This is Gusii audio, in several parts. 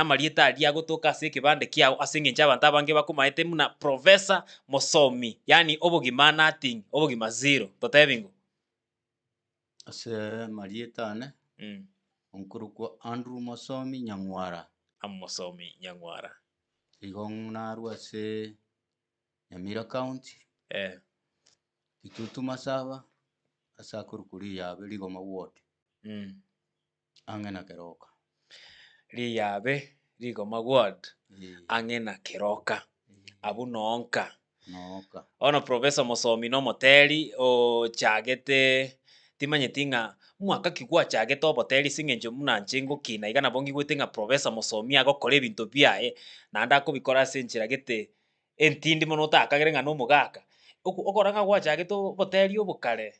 Amarieta aria agotoka ase ekebande kiao ase engencho abanto abange bakomaete buna Professor Mosomi, yaani obogima nothing, obogima zero. Totebi ng'o? Ase amarieta ane, nkorokwa Andrew Mosomi Nyang'wara. Mosomi Nyang'wara. Igo narwa ase Nyamira County, Kitutu Masaba, ase akorokwa Riyabe Rigoma Ward. Ang'e na Keroka. Riyabe Rigoma Ward, ang'e na Keroka, abwo nonka. Nonka. Bono Professor Mosomi na omoteri ochagete timanyeti ng'a mwaka ki gwachagete oboteri ase eng'encho buna inche ngokina iga nabo ngigwete ng'a Professor Mosomi agokora ebinto biaye, naende akobikora ase enchera gete entindi mono otakagere ng'a nomogaka. Oko okora ng'a gwachagete oboteri obo kare,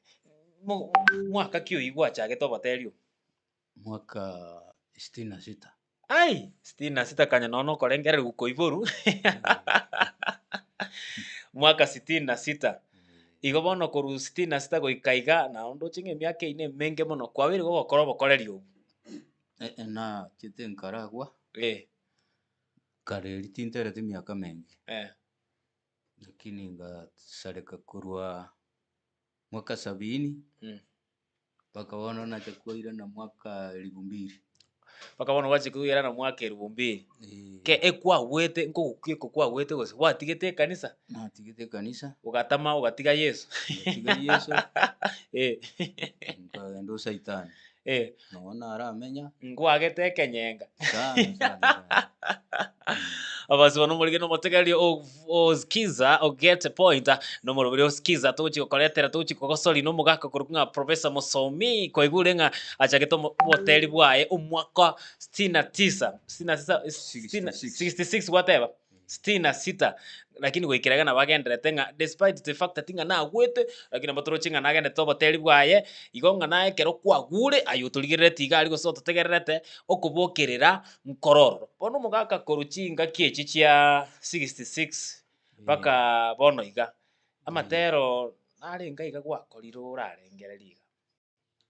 mo mwaka ki oywo gwachagete oboteri obo? Mwaka sitini na sita. Ai! Sitini na sita kanya nonya nokorengererigwa koiborwa mwaka sitini na sita. Igo bono korwa sitini na sita goika iga, nabo ndoche ng'a emiaka eyio na emenge mono, kwabeire gogokora obokoreri obwo. Nachete nkaragwa. Eh. Kare erio tintereti emiaka menge, Eh. lakini ngasareka korwa mwaka sabini, Mm. mpaka bono nacha koirana mwaka elifu mbili. Mpaka bono gwachia koirana mwaka elifu mbili. Eh. Ke ekwagwete nkogokwa eko kwagwete gose gwatigete ekanisa? Natigete ekanisa. Ogatama ogatiga Yeso. Ngatiga Yeso. Eh. Nkagenda osaitani. Eh. Nonya naramenya. Nkwagete ekenyenga. Sana sana sana. Abasibwa nomorige nomotegereria o o Skiza o Get a Point nomoroberi o Skiza togochi gokoretera togochi kogosori nomogaka okorokwa ng'a Professor Mosomi kwaigure ng'a achagete omo oboteri bwaye omwaka sitini na tisa sitini na tisa sitini na 66. 66 gwateba? Sitini na sita, lakini goikera iga nabo agendererete ng'a despite the fact that ng'a nagwete, lakini nabo toroche ng'a nagendererete oboteri bwaye, igo ng'a naye ekero kwagure aye otorigerereti iga aria gose ototegererete, okobokerera nkoro ororo. Bono omogaka korwa chingaki echi chia 66 mpaka bono iga, amatero narenge iga gwakorire orarengererie iga?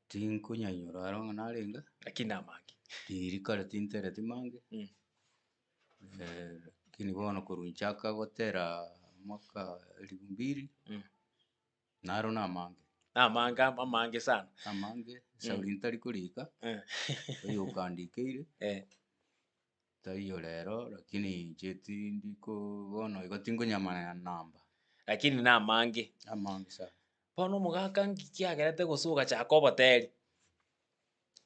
Tinkonyainyora aro ng'a narenge, Lakini namange. riria kare tintereti mange. Lakini bono korwa nchaka gotera mwaka elifu mbili, naro namange. Namange amange sana. Amange, esauri ntari korika, oyo okandikeire, taiyo rero lakini inche tindi ko bono igo tinkonyamanya namba. Lakini namange. Amange sana. Bono omogaka nki kiagerete gose ogachaka oboteri?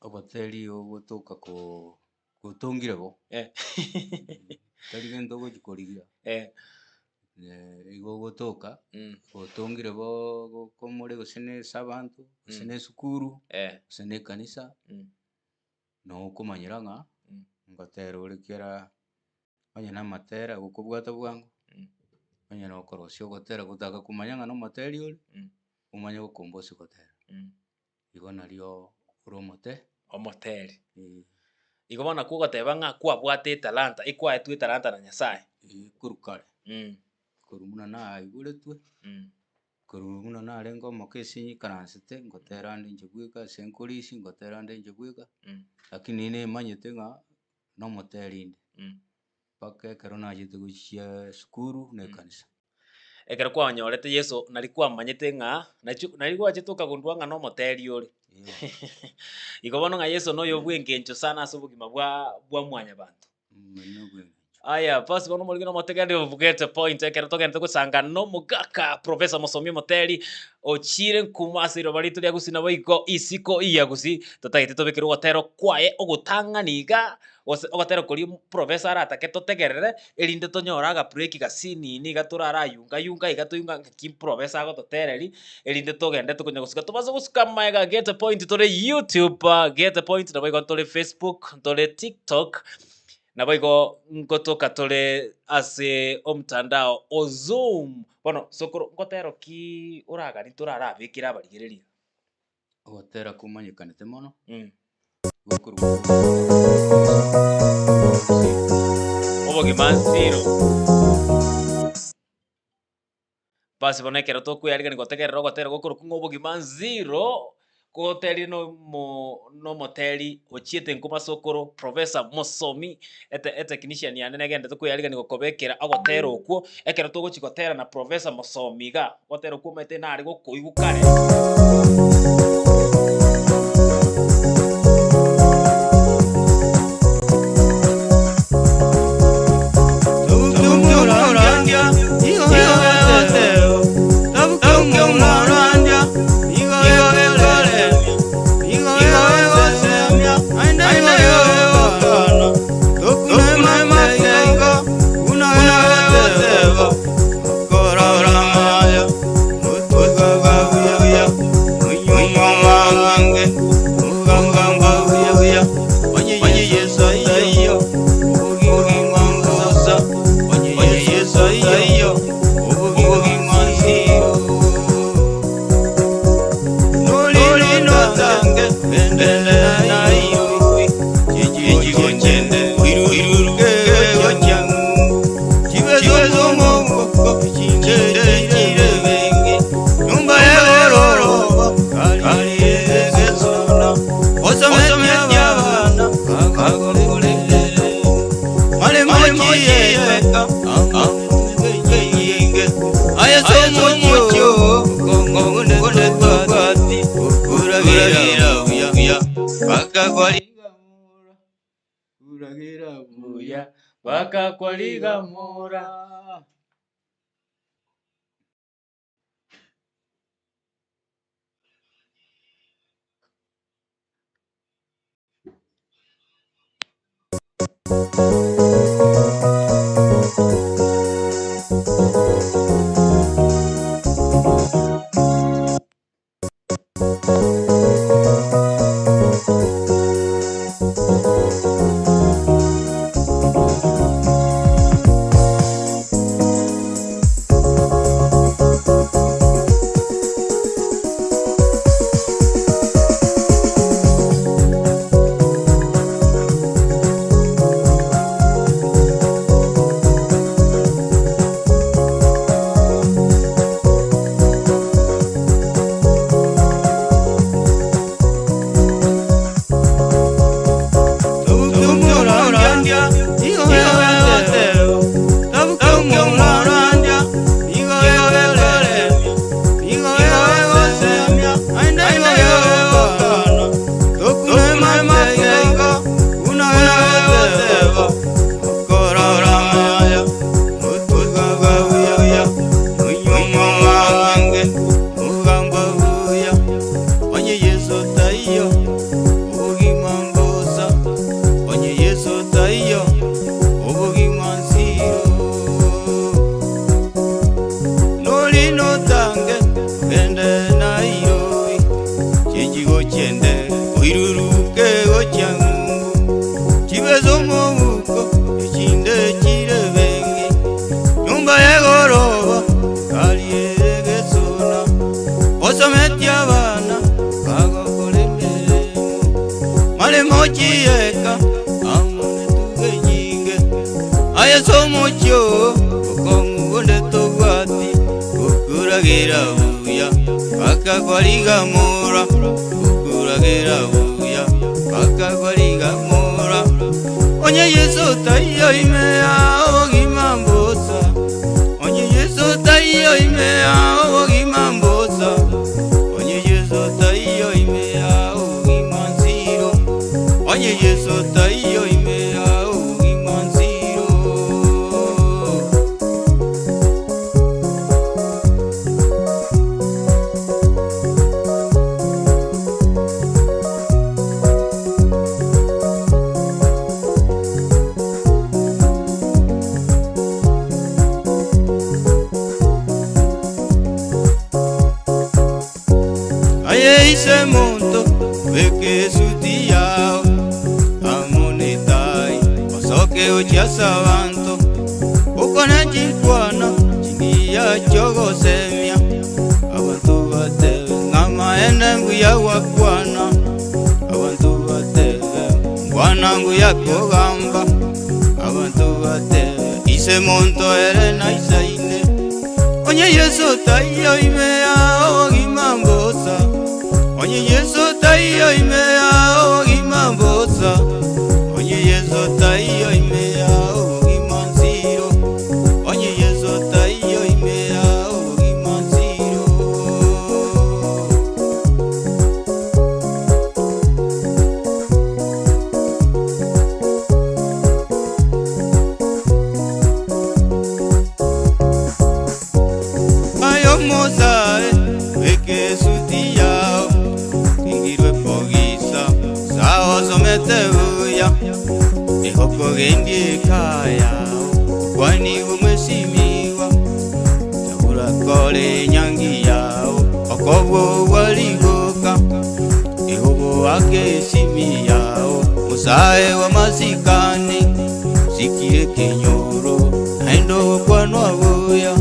Oboteri ogotoka koo gotongire bo, tari gento ogochi korigia, igo ogotoka, gotongire boo gokomore gose na ase abanto, gose na esukuru, gose na ekanisa, noo okomanyera ng'a ngotera ore kera onye na amatera gokobwata bwango, onye na okorosia ogotera gotaka komanya ng'a nomoteri ore, omanye gokombosi gotera. Igo nario ore omote. Omoteri. Eh. Igo bono nakwo ogoteba ng'a kwabwate etalanta, ekwaetwe etalanta na Nyasaye. Eh, korwa kare. Korwa buna naiboretwe, korwa buna narenge omoke ase nyikaransete, ngotera nde inche bweka ase nkorisia, ngotera nde inche bweka, lakini nimanyete ng'a nomoteri inde. Mpaka ekero nachete gochia esukuru na ekanisa. Ekero kwanyorete Yeso nari kwamanyete ng'a nachio nari gwachete okagundua ng'a nomoteri ore. Igo bono ng'a Yeso noyo bw'engencho sana ase obogima bwa bwa mwanyabanto. Aya basi bono omorikire omotegereri obugete point ekero togenderete gosanga nomogaka Professor Mosomi Omoteri ochire nkuma ase riroba rito ria Gusii naboigo isiko ya Gusii totagete tobekerwe ogotera kwaye ogotang'ani iga Gose ogotera koria professor aratake totegerere, erinde tonyore agabreki gasinini iga torarayunga yunga iga toyunga ng'aki professor agototereria, erinde togende tokonya gosuka tobase gosuka magega get a point tore YouTube, get a point nabo igo tore Facebook, ntore TikTok, nabo igo nkotoka tore ase omtandao o Zoom. Bono sokoro ngotero ki oragani torarabekere abarigereria? Ogotera komanyekanete mono, Mm. gokorwa Obogima nziro. Basi bono ekero tokweyarigania gotegerera ogotera gokorokwa ng'a obogima nziro, Goterire nomo nomoteri ochiete nkomasokoro Professor Mosomi ete etechnician yane negenderete koyarigania gokobekera ogotera okwo, ekero togochi gotera na Professor Mosomi igaa, ogotera okwo omanyete nare gokoigwa kare. Bakakwarigamora. Onye Yeso taiyo ime ya obogima mbosa, onye Yeso. taiyo ime yao obogima mbosa, onye Yeso taiyo ime yao obogima nziro, onye Yeso taiyo ime yao obogima nziro. Aye omosae, beka esuti yao, tingirwe pogisa, sawa osomete buya, nigo okogendia eka yao, okwanigwe omwesimigwa, chagura kore enyangi yao, okobua obwarigoka, igo ogoaka esimi yao, mosae bw'amasikani, sikire ekenyoro, naende ogokwanwa buya,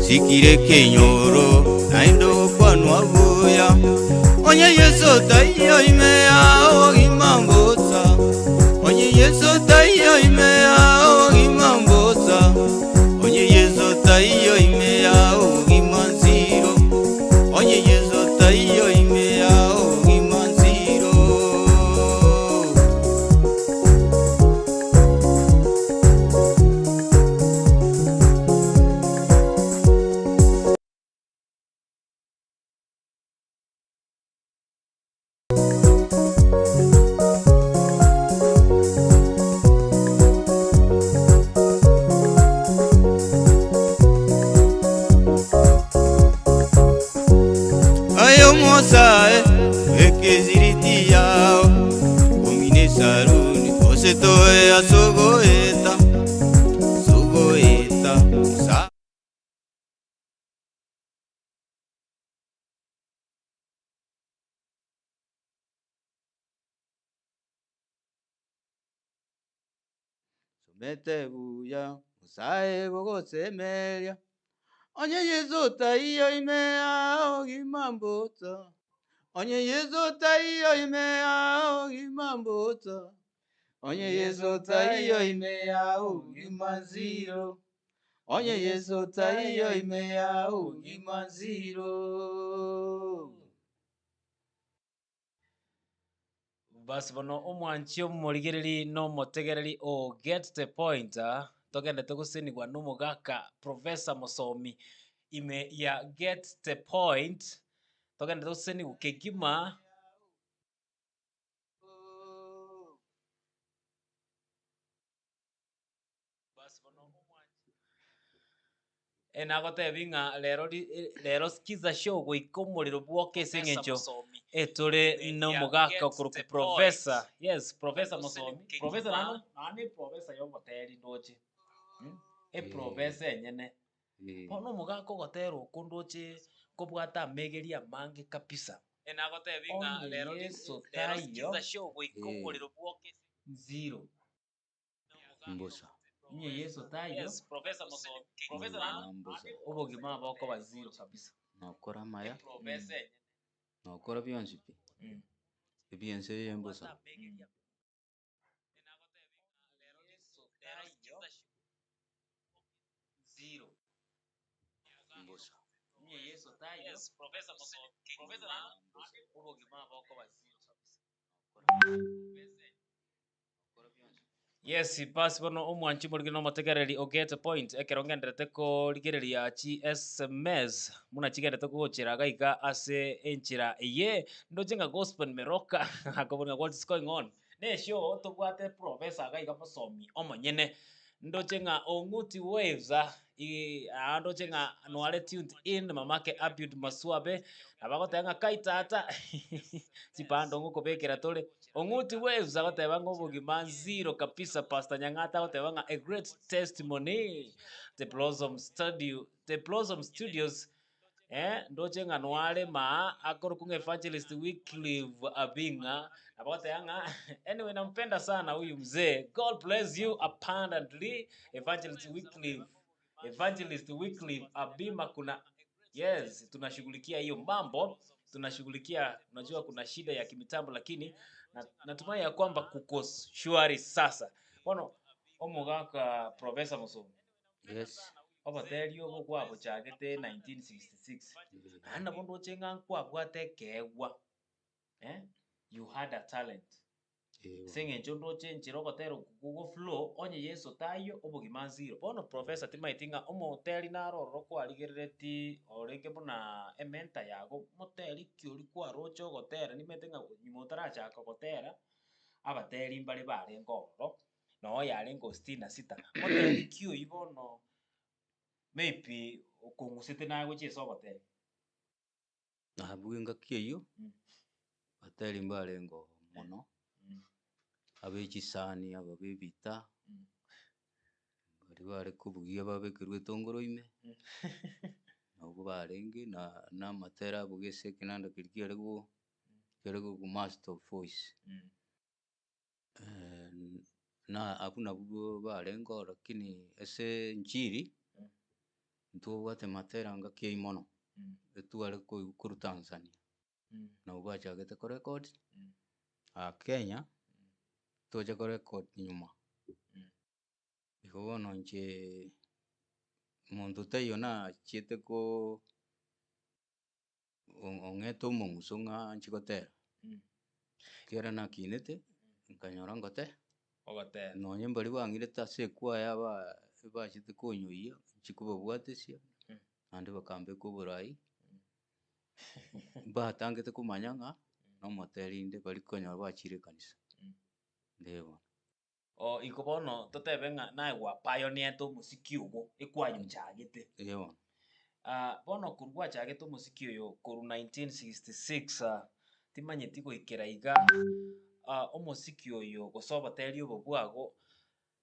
sikire ekenyoro, naende ogokwanwa buya. Onye Yeso taiyo ime yao obogima mbosa, onye Yeso taiyo ime yao obogima mbosa, onye Yeso taiyo ime yao obogima nziro, onye Yeso taiyo ime yao obogima nziro. Aye omosae, beka esiriti yao, omine esaruni, gose toe ase ogoeta, ase ogoeta, omosae. Somete buya, Nyasae bogosemeria, onye Yeso taiyo ime yao gima mbosa, onye Yeso taiyo ime yao gima mbosa, onye Yeso taiyo ime yao gima nziro, onye Yeso taiyo ime yao gima nziro. Basi bono omwanchi omorigereri na omotegereri o Get the Point ah, togendete gosenigwa na omogaka Professor Mosomi ime ya Get the Point, togendete gosenigwa kegima. Nagotebi ng'a rero ri rero skiza show goika omorero bwoke ase eng'encho etore na omogaka okorokwa professor, yes professor mosomi, professor naende naende eprofessor ya oboteri ndoche eprofessor enyene. Bono omogaka ogotera oko ndoche nkobwate amegeri amange kabisa, onye Yeso taiyo nziro. Mbosa. Inye Yeso taiyo, Mbosa. obogima bokoba zero kabisa. Nokora amaya, nokora bionsi pi, ebiense eye mbosa. Mbosa. Yes, basi bono omwanchi morigeri na omotegereri o Get Point ekero ngenderete korigereria chi SMS buna chigenderete gochera iga iga ase enchera eye, ndoche ng'a Gospel Meroka akobora ng'a what is going on? Na eshow tobwate professor iga iga mosomi omonyene, ndoche ng'a Ong'uti Waves aa ndoche ng'a nware tuned in mamake Abiud Maswabe, nabo agoteba ng'a kai tata chibando ngokobekera tore. Ong'uti Waves agoteba ng'a obogima nziro kabisa, Pastor Nyang'ata agoteba ng'a a great testimony, The Blossom Studio, The Blossom Studios eh, ndoche ng'a nware maa akorokwa ng'a Evangelist Wycliffe Abing'a, nabo agoteba ng'a anyway nampenda sana huyu mzee, God bless you abundantly, Evangelist Wycliffe, Evangelist Wycliffe Abima kuna yes, tunashughulikia hiyo mambo, tunashughulikia. Unajua kuna shida ya kimitambo, lakini natumai ya kwamba kuko shwari sasa. Bono omogaka Professor Musomi Yes. oboteri obo kwabochagete 1966 naende nabo ndoche ng'a nkwabwate ekeegwa. eh, you had a talent. Ase eng'encho ndoche enchera ogotera okwo kogoflow, onye Yeso taiyo, obogima nziro. Bono professor timaeti ng'a omoteri naro ororo kwarigerereti orenge buna ementor yago, moteri ki oria kwaroche ogotera nimanyete ng'a nyuma otarachaka gotera, abateri mbare barenge ororo, noo yarenge o sitini na sita, moteri ki oyio bono maybe okong'usete naye gochia ase ogotera? Abwo engaki eyio, abateri mbarenge oo mono, abe chisani, aba ba ebita, baria bare kobugia babekerwa etongoro ime, nabwo barenge na na amatera abo gese ekenanda keria kiare go kiare korokwa master of voice. Na abwo nabwo barenge oo lakini ase enchiri, ntobwate matera ngaki eywo mono, etware koigwa korwa Tanzania, nabwo bachagete korecord, aa Kenya, twacha korecord nyuma. Igo bono incheee, monto taiyo nachiete koo ong'ete omong'uso ng'a nchi gotera, ekiagera nakinete, nkanyora ngote Ogotera. nonye mbaria bang'irete ase ekwaya ba bachete konyoyia, nchi kobabwatesia, naende bakambeka oborai, mbatangete komanya ng'a na omoteri inde baria konyora bachire ekanisa, eh bono. Oh igo bono totebe ng'a naye gwapioneete omosiki ogo, ekwanyochagete. Eeh bono. Bono korwa gwachagete omosiki oyo korwa 1966 timanyeti goikera iga omosiki oyo gose oboteri obo bwago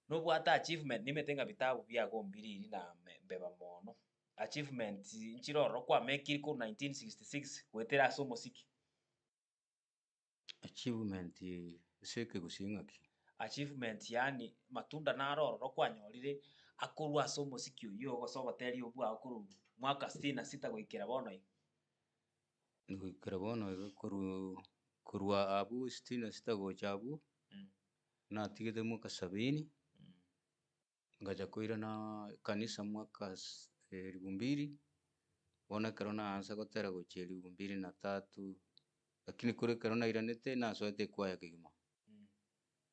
nobwate achievement nimanyete ng'a vitabu biago mbiriri na mbeba mono, achievement nchire ororo kwamekire korwa 1966 goetera ase omosiki. Achievement ase ekegusii ng'aki? Achievement yaani matunda naro ororo kwanyorire akorwa ase omosiki oyio gose oboteri obwo bwao korwa mwaka sitini na sita goikera bono iga. Goikera bono iga korwa korwa abwo sitini na sita gocha abwo, natigete mwaka sabini, ngacha koirana ekanisa mwaka elfu mbili, bono ekero naansa gotera gochia elfu mbili na tatu, lakini korwa ekero nairanete nasoete ekwaya kegima.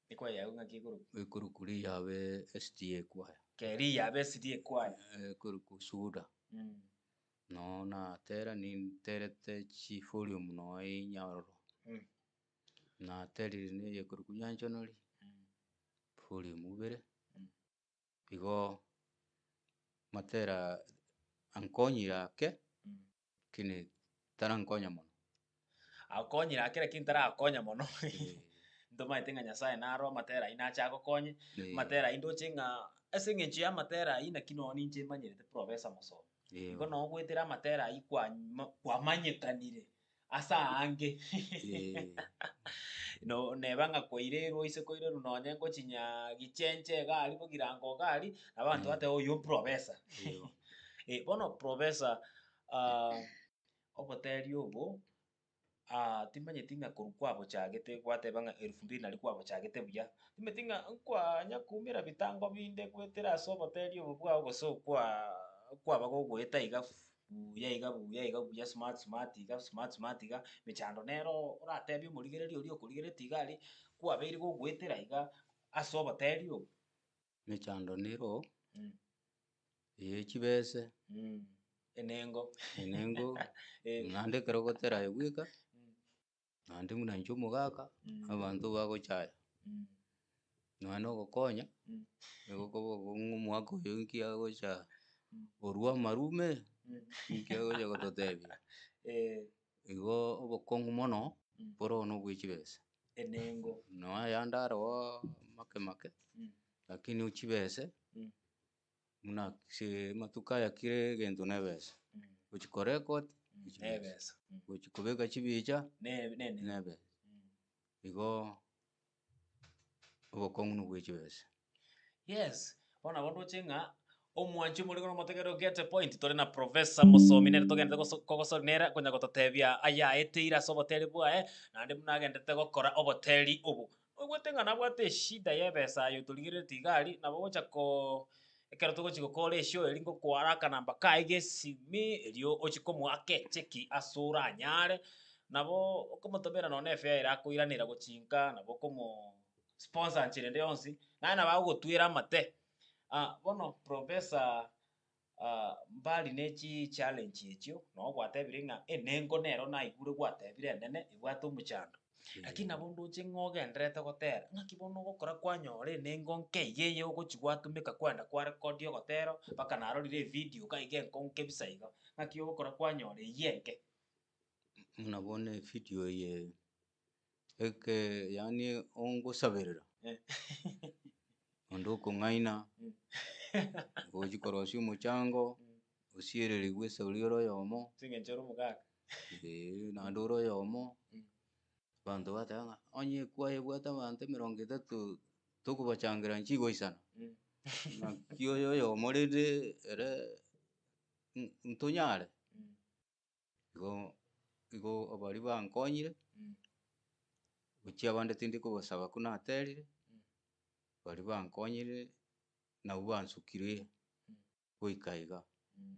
Ekwaya yago ng'aki ekorokwa? Ekorokwa Riyabe SDA Choir. Okay, Riyabe SDA Choir. Ekorokwa Suguda. Noo natera ninterete chivolume noe inye ororo. Naterire na eyekorokwa Nyanchonori, volume ibere, igo matera ankonyire ake, lakini tarankonya mono. Akonyire ake lakini tarakonya mono. Ntomaete ng'a Nyasaye naro amatera ayio nache agokonye, amatera ayio ndoche ng'a ase eng'encho ya amatera ayio naki nonye ninche manyerete Professor Mosomba. Igo noo goetera amatera ayio kwama kwamanyekanire ase aange. No neba ng'a kwairerwe oise koirerwa nonye ngochi Nyagichenche iga aria Bogirango iga aria, nabo abanto bateba oyio professor. Bono professor oboteri obo timanyeti ng'a korwa kwabochagete gwateba ng'a elfu mbili naria kwabochagete buya, timanyeti ng'a nkwanya koumera bitango binde goetera ase oboteri obo bwao gose okwaa kwaba gogoeta iga buya iga buya iga buya smart smart iga smart smart iga, emechando nero oratebie omorigereria oria okorigereretie iga aria, kwabeire gogoetera iga ase oboteri obo. Emechando nero, eye chibese, Enengo. Enengo, naende ekero ogotera aye bweka, naende buna inche omogaka, abanto bagochaya. Nonya na ogokonya, nigo okoba ng'a omogaka oyo nki agocha korwa amarume, nki agocha gototebia. Igo obokong'u mono, boro na obwa chibesa. Enengo. Nonya ayande aroo make make, lakini chibese, buna ase amatuko aya kera egento na ebesa, gochi korecord, Na ebesa. gochi kobeka chibicha, Ne- ne- na ebesa. Igo obokong'u na obwa chibesa. Yes, bono nabo ndoche ng'a omwanchi omorenge na omotegereri o Get a Point tore na Professor Mosomi nere togenderete goso kogosori nere konya gototebia ayaeteire ase oboteri bwaye, naende buna agenderete gokora oboteri obo. Oigwete ng'a nabwate eshida ya ebesa aye otorigereretie iga aria, nabo ogocha koo ekero togochi gokora eshow eria ngokoara akanamba kaye ga esimi erio ochie komoaka echeki ase oranyare. Nabo okomotomera nonye na efare ere akoiranera gochia nka, nabo okomo sponsor nchera ende yonsi, naye nabo agogotwera amate. Bono professor mbari ne chichallenge echio, noo gwatebire ng'a enengo nero naigure gwatebire enene ebwate omochando. Lakini nabo ndoche ng'a ogendererete gotera, ng'aki bono ogokora kwanyora enengo nke iga eye ogochi gwatumeka kwagenda kwarekodia ogotera mpaka narorire evideo iga iga enkong'u kebisa iga, ng'aki ogokora kwanyora eywo enke. Buna bono evideo eye eke yaani ongosaberera, onde okong'aina, gochi korosia omochango, osiererigwe esauri ore oyomo, Ase eng'encho ore omogaka. Eeh, naende ore oyomo, abanto bateba ng'a onye ekwaya ebwate abanto emerongo etato tokobachangera nchigoisana, naki oyo oyomo rende ere ntonyare. Igo igo baria bankonyire, gochia abande tindi kobasaba ko naterire, baria bankonyire nabwo bansukire goika iga.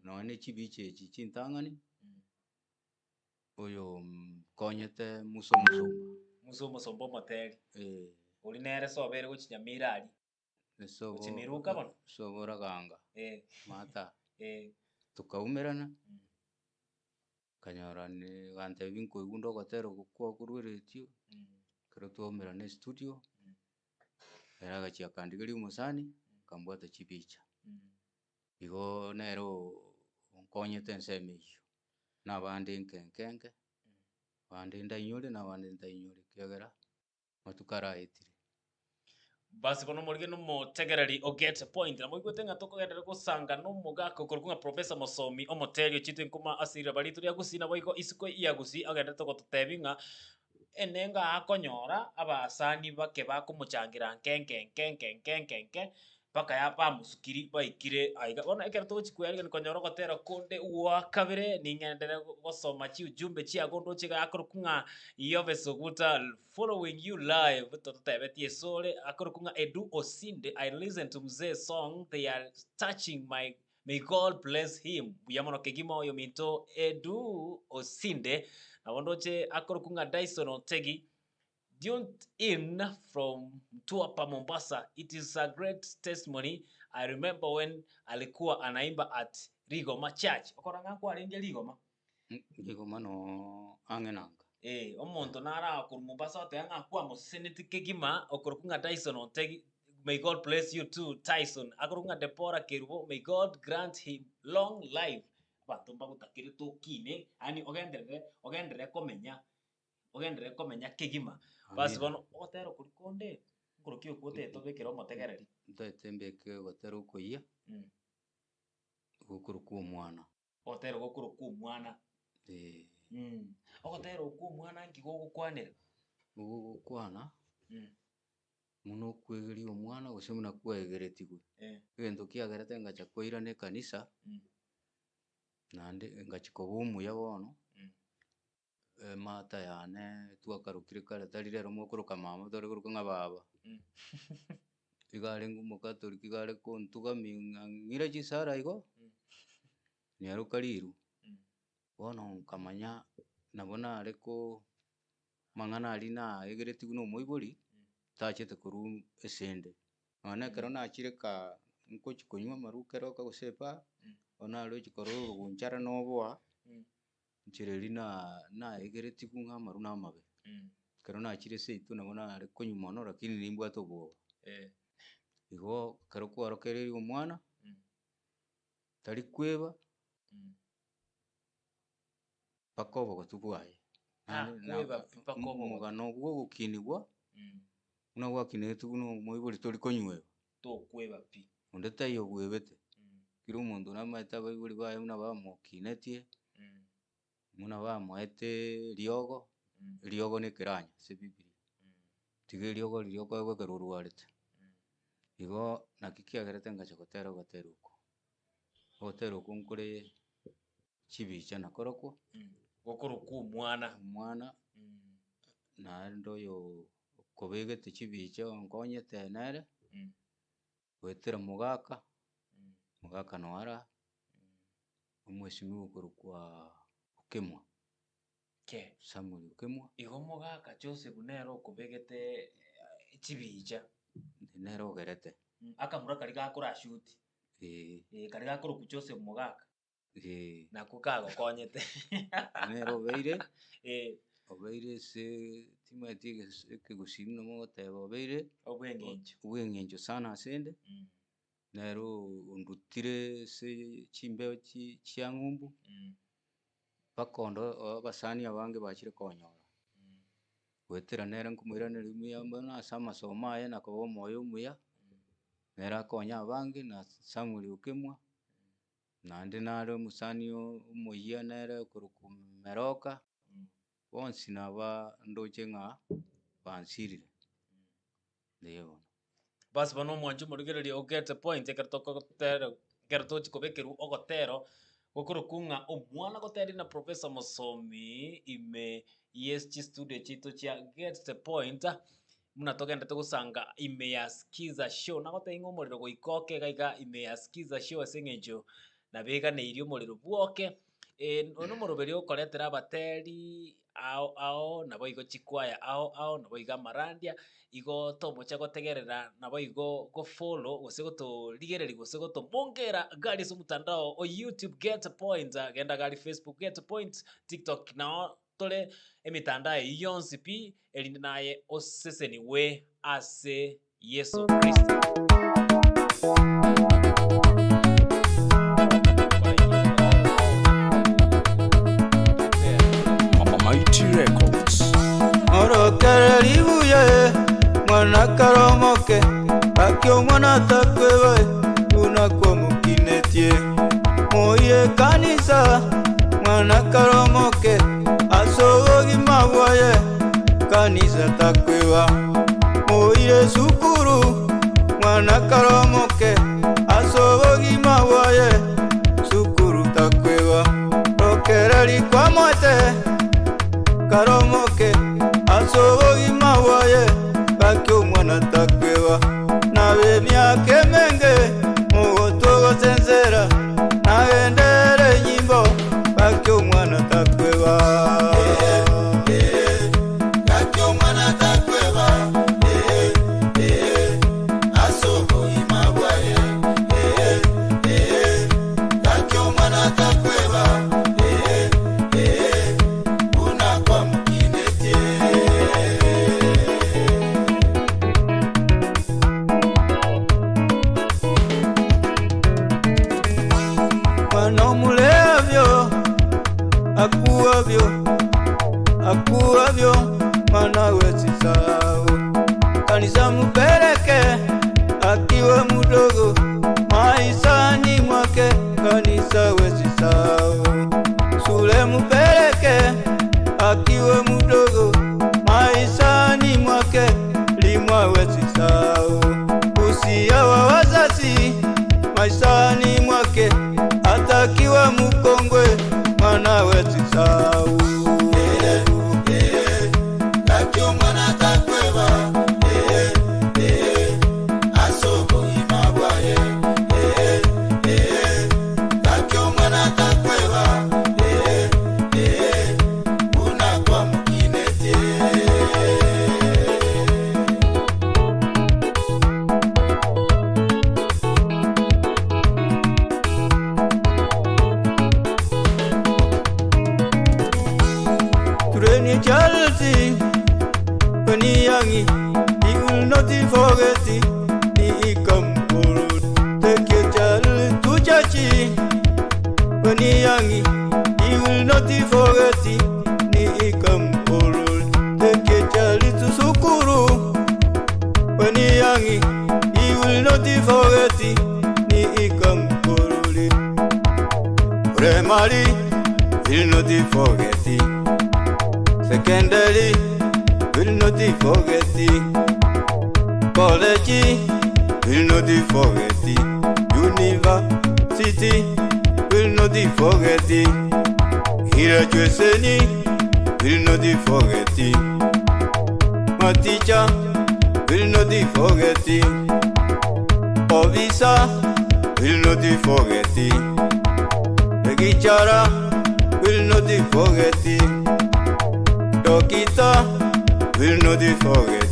Nonye na echibicha echi chintang'ani, oyo nkonyete Musa Omusomba. Musa Omusomba omoteri, Eh. oria nere sobo ere gochia Nyamira aria. Sobo Gochia Miruka bono? sobo Raganga, Eh. Mata. Eh. Tokaumerana, nkanyora ne gantebia nkoigwa nde ogotera okwo kwa korwa eretio, ekero twaumerana estudio, ere agachia akandigeria omosani, akambwata chibicha. Igo nere oo onkonyete ensemo eywo, na abande nke nke nke, abande ndainyore na abande ntainyore ekiagera, amatuko araetire. Basi bono morige nomotegereri o Get Point, na moigwete ng'a tokogenderera gosanga nomogaka okorokwa ng'a Professor Mosomi, omoteri ochiete nkuma ase riraba rito ria Gusii naboigo isiko ya Gusii agenderete gototebi ng'a enengo akonyora abasani bake bakomochangera nke nke nke nke nke nke nke mpaka ya bamosukiri baikire aiga. Bono ekero togochi koyarigani konyora ogotera konde gwa kabere ning'enderere gosoma chiujumbe chiago ndoche iga akorokwa ng'a Yobes Oguta following you live tototebetie esore akorokwa ng'a Edu Osinde I listen to mzee song they are touching my may God bless him buya mono kegima oyominto Edu Osinde nabo ndoche akorokwa ng'a Dyson Otegi Tuned in from Mtwapa Mombasa it is a great testimony I remember when alikuwa anaimba at Rigoma church okora ng'a nkwarenge Rigoma Rigoma noo ang'e na nka. Eh, omonto nara korwa Mombasa oteba ng'a kwamoseseneti kegima okorokwa ng'a Tyson Otegi may God bless you too Tyson akorokwa ng'a Deborah Kerubo may God grant him long life abanto mbagotakerete okine yaani ogenderere ogenderere komenya ogenderere komenya kegima. Basi Amina. bono ogotera okoria konde, nkorokia okwo otagete obekere omotegereri. Ntagete mbeke ogotera okoyia, gokorokwa omwana. Ogotera gokorokwa omwana. Eh. Ogotera okwo omwana nki gogokwanera? Gogokwana, buna okwegeria omwana gose buna kwaegeretigwe. Egento kiagerete ngacha koirana ekanisa, naende ngachi koba omuya bono. Emata yane twakarokire kare tari rero mokoroka mama tware koroka ng'a baba. Iga arenge omokatoliki iga are kontugamia ng'a ng'ire chisara igo, nyaroka riru. Bono nkamanya nabo nare ko amang'ana aria naegeretigwe na omoibori, tachete korwa esende. Nonya na ekero nachire kaa nkochi konywa amarwa keroka gose ebaa, bono narochi korora orogunchara noboa. Enchera eria na- naegeretigwe ng'a amarwa na amabe. Ekero nachire seito nabo nare konywa mono lakini nimbwate obwoba. Igo ekero kwarokereirie omwana, tari kweba, mpaka obogotu bwaye. Naende na Takweba pi mpaka obogotu. omogano bwa ogokinigwa, buna gwakinetigwe na omoibori tori konyweba. Tokweba pi. Onde taiyo obwebete. Kera omonto namaete abaibori baye buna bamokinetie, buna bamoete eriogo, eriogo na ekeranya ase ebibiria, tiga eriogo riria okoegwa ekero orwarete. Igo naki kiagerete ngacha gotera ogotera oko, ogotera oko nkore chibicha nakorokwo, Gokorokwa omwana. Omwana, naende oyo okobegete chibicha onkonyete nere. Goetera mogaka, mogaka noara, omwesimigwa okorokwa Okemwa. Ke. Samuel Okemwa. Igo mogaka Joseph nere okobegete chibicha. Nere ogerete. Akamura karia gakora shoot. Eeh. Eh, karia gakorokwa Joseph Mogaka. Eeh. Nakwo kagokonyete. Nere obeire, Eh. obeire ase timanyeti eges- ekegusii buna mogoteba obeire, Obweng'encho. obweng'encho sana asende. Nere ondutire ase chimbeo chi chia ng'umbu, mpaka onde abasani abange bachire konyora. Goetera nere nkomoiraneria mbuya mono ase amasomo aye na koba omoyo omuya, nere akonye abange na Samuel Okemwa, naende nare omosani omoyia nere okorokwa Meroka, bonsi naba ndoche ng'a bansirire, eeh bono. Basi bono omwanchi omorigereria o get the point ekero tokotera ekero tochi kobekerwa ogotero gokorokwa ng'a omwana goteria na Professor Mosomi ime ye chistudio chiaito chia get the point, buna togendete gosanga ime ya Skiza show. Nagotebia ng'a omorero goika oke iga iga ime ya Skiza show ase eng'encho nabeganeirie omorero bwoke. Oyo nomoroberio okoretera abateri ao ao, naboigo chikwaya ao ao, naboigo amarandia, igo tomocha gotegerera naboigo gofollow gose gotorigereria gose gotomongera iga aria ase omotandao o YouTube get point, genda iga aria Facebook get point, TikTok nao tore emitandao eyio yonsi pi, erinde naye osesenigwe ase Yeso Kristo. Mighty Records. Orokereri buya e, mwana karomoke, gaki omwana takweba e, buna kwamokinetie. Moire kanisa, mwana karomoke, ase obogima bwaye, kanisa takweba. Moire sukuru, mwana karomoke, ase obogima bwaye, sukuru takweba. Rokereri kwamoete, karomoke, ase obogima bwaye, gaki omwana takweba. Nabe emiaka emenge, mogotwa ogosensera, nagendere enyimbo, gaki omwana takweba. Gaki omwana takweba, eh, eh, ase obogima bwaye, eh, eh, gaki omwana takweba, eh, eh, buna kwamokinetie. Mwana omuleavyo akuavyo akuavyo mwana wesisao kanisa mupeleke akiwa mudogo maisani mwake kanisa wesisao shule mupeleke akiwa mudogo maisani mwake limwa wesisao usia wa wazazi maisani mwake atakiwa mukongwe mwana wesisao Gaki omwana takweba, eh, eh, ase obogima bwaye, eh, eh, gaki omwana takweba, eh, eh, buna kwamokinetie. Tureni Chelsea, when he young, he will not forget it. He come forward. Take your child to church. When he young, he will not forget it. He come forward. Take your child to Sukuru. When he young, he will not forget it. He come forward. Primary, will not forget it. Secondary, will not forget it. College, will not forget it. University, will not forget it. Graduation, will not forget it. My teacher, will not forget it. Officer, will not forget it. The lecturer, will not forget it. Dokita will not forget.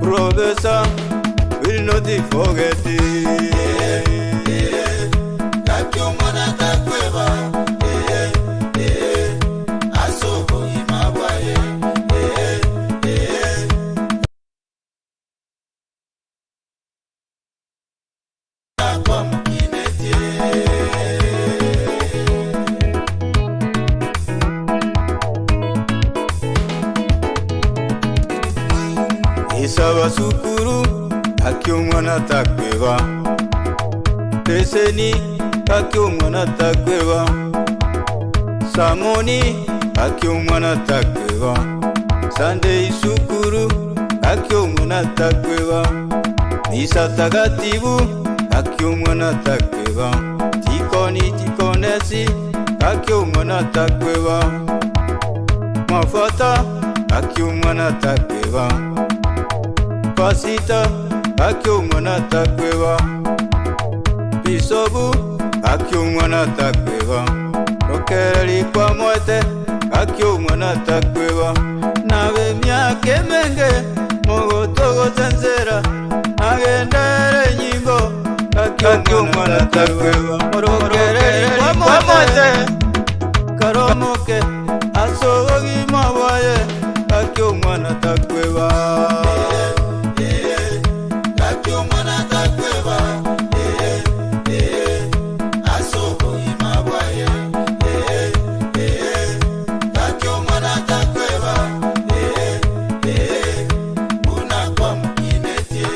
Professor will not forget. Gaki omwana takweba, eh, eh, ase obogima bwaye, eh, eh. Isaba sukuru gaki omwana takweba Leseni gaki omwana takweba Samoni gaki omwana takweba Sunday sukuru gaki omwana takweba Misa takatifu gaki omwana takweba Tikoni tikonesi gaki omwana takweba Mafata gaki omwana takweba Pasita gaki omwana takweba Bisobu gaki omwana takweba Rokereri kwa mwete gaki omwana takweba Nabe myaka emenge mogotogosensera Agendere nyimbo gaki omwana takweba Rokereri kwa mwete Karomoke ase obogima bwaye gaki omwana takweba Gaki omwana takweba ase obogima bwaye Gaki omwana takweba buna kwamokinetie.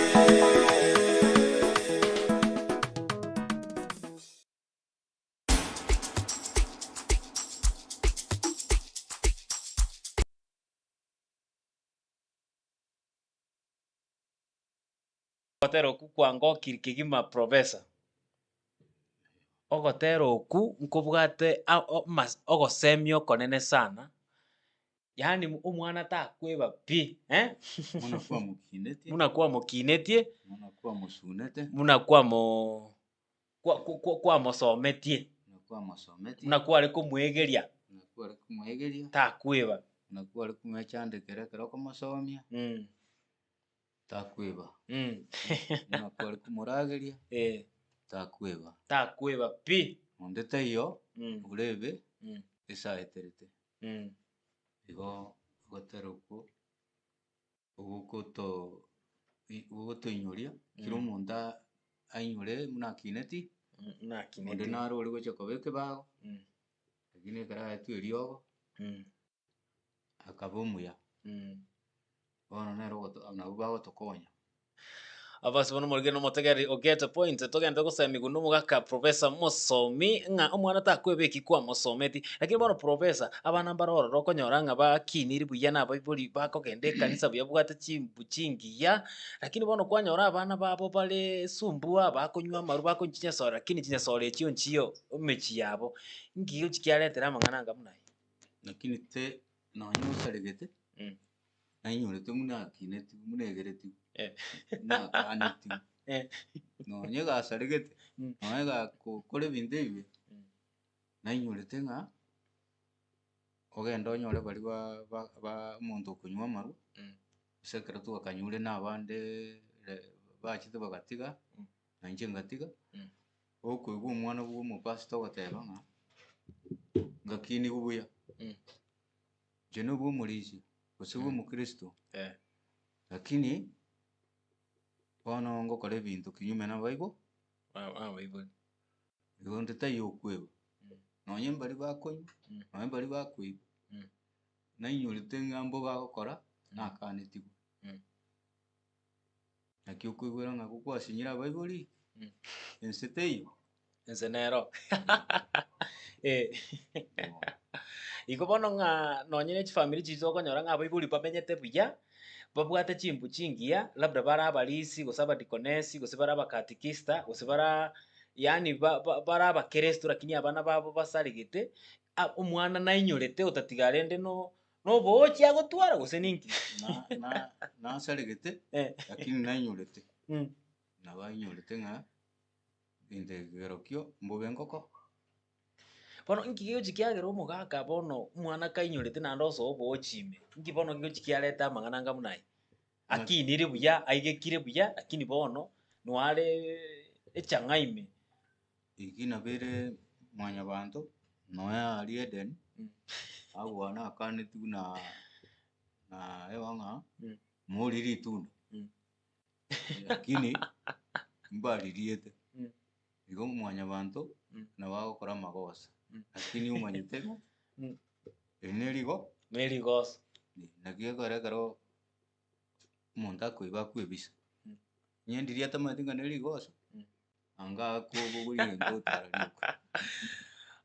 Ogotera okwo kwangokire kegima professor. Ogotera okwo nkobwate a- o- mas ogosemia okonene sana, yaani omwana takweba pi eh, Buna kwamokinetie, buna kwamokinetie, buna kwamosunete, buna kwamo kwa- kwa- kwa- kwamosometie, buna kwamosometie, buna kware komoegeria, buna kware komoegeria, takweba. buna kware komwechandekera ekero okomosomia, Takweba. Buna kware komorageria, takweba. Takweba pi. Onde taiyo orebe esaeterete. Igo ogotera okwo ogokoto gogotoinyoria kera omonto ainyore buna akineti, Buna onde akineti. naro ore gocha koba ekebago, lakini ekero aetwe eriogo, akaba omuya. Bono nere ogoto nabwo bagotokonya. Abase bono omorikeri na omotegereri o Ghetto Point, togende gosemigwa na omogaka Professor Mosomi ng'a omwana takweba eki kwamosometi. Lakini bono Professor, abana mbare ororo okonyora ng'a bakiniri buya na abaibori bakogenda ekanisa buya babwate chimbu chingiya, lakini bono kwanyora abana babo bare sumbua, bakonywa amarwa, bakonywa chinyasore lakini chinyasore echio nchiyo emechie yabo. Nki gochi kiaretera amang'ana anga buna ayio? Lakini te nonye osaregete, nainyorete buna akinetiwe, buna egeretiwe, buna akanetiwe. Nonye gasaregete, nonye gakokora ebinto ebibe, nainyorete ng'a ogende onyore baria ba- ba- ba omonto okonywa amarwa, gose ekero twakanyure na abande bachete bagatiga, na inche ngatiga, okoigwa omwana bwa omopastor ogoteba ng'a, ngakinigwe buya. Inche nobwe omorisia, gose bwa omokristo, lakini bono ngokora ebinto kinyume na abaibori, igo onde taiyo okweba. Nonye mbaria bakonywa, nonye mbaria bakoiba, nainyorete ng'a mbobe agokora, nakanetigwe. Naki okoigwera ng'a gokwasinyire abaibori, ense teiyo. Ense nero. Eh. Igo bono ng'a nonye ne chifamiri chiria okonyora ng'a abaibori bamenyete buya, babwate chimbu chingiya, labda bare abarisi, gose abadikonesi, gose bare abakatikista, gose baraa yaani ba- ba- bare abakeresto lakini abana babo basaregete, omwana nainyorete otatiga rende no noboochi agotwara gose ninki? Na- na- nasaregete, lakini nainyorete. Nabo ainyorete ng'a Gento eke kerokio mbobe engoko. Bono inki gegochi kiagera omogaka bono omwana kainyorete naende osoa oboochi ime, inki bono gegochi kiareta amang'ana anga buna aya? Akinire buya, aigekire buya, lakini bono noare echang'a ime. Eki nabo ere mwanyabanto, nonya aria Eden, agwo nakaneti buna na Ewa ng'a morie ritunda, lakini mbaririete. Igo mwanyabanto nabo agokora amagoso, lakini omanyete ng'a eri nerigo. Nerigoso. Naki gekogera ekero omonto akoiba akwebisa, onye ndiria atamanyeti ng'a nerigoso, anga akobogoria egento otara rioka.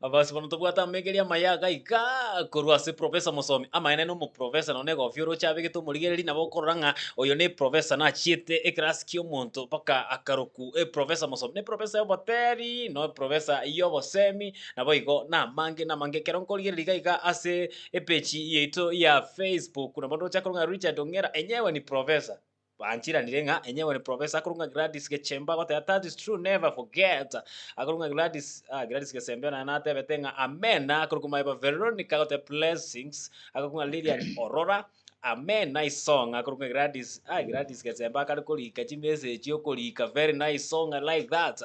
Abasi bono tobwate amegeri amaya iga iga korwa ase professor mosomi, amaene na omoprofessor nonya na egofia oroche abegete omorigereri nabo okorora ng'a oyo ne eprofessor nachiete ekerasi kia omonto mpaka akarokwa eprofessor mosomi. Ne eprofessor ya oboteri, no eprofessor ya obosemi, naboigo na amange na amange. Ekero nkorigereria iga iga ase Epeji yaito ya Facebook nabo ndoche akorwa ng'a Richard Ong'era enyewe ni professor. Banchiranire ng'a enyewe ni professor. Akorwa ng'a Gladys Gechemba agoteba that is true never forget. Akorwa ng'a Gladys ah Gladys Gesembe naye natebete ng'a amen. Akorwa Maeba Veronica agoteba blessings. Akorwa ng'a Lilian Orora amen nice song. Akorwa ng'a Gladys ah Gladys Gesembe akare korika chimessage okorika very nice song I like that.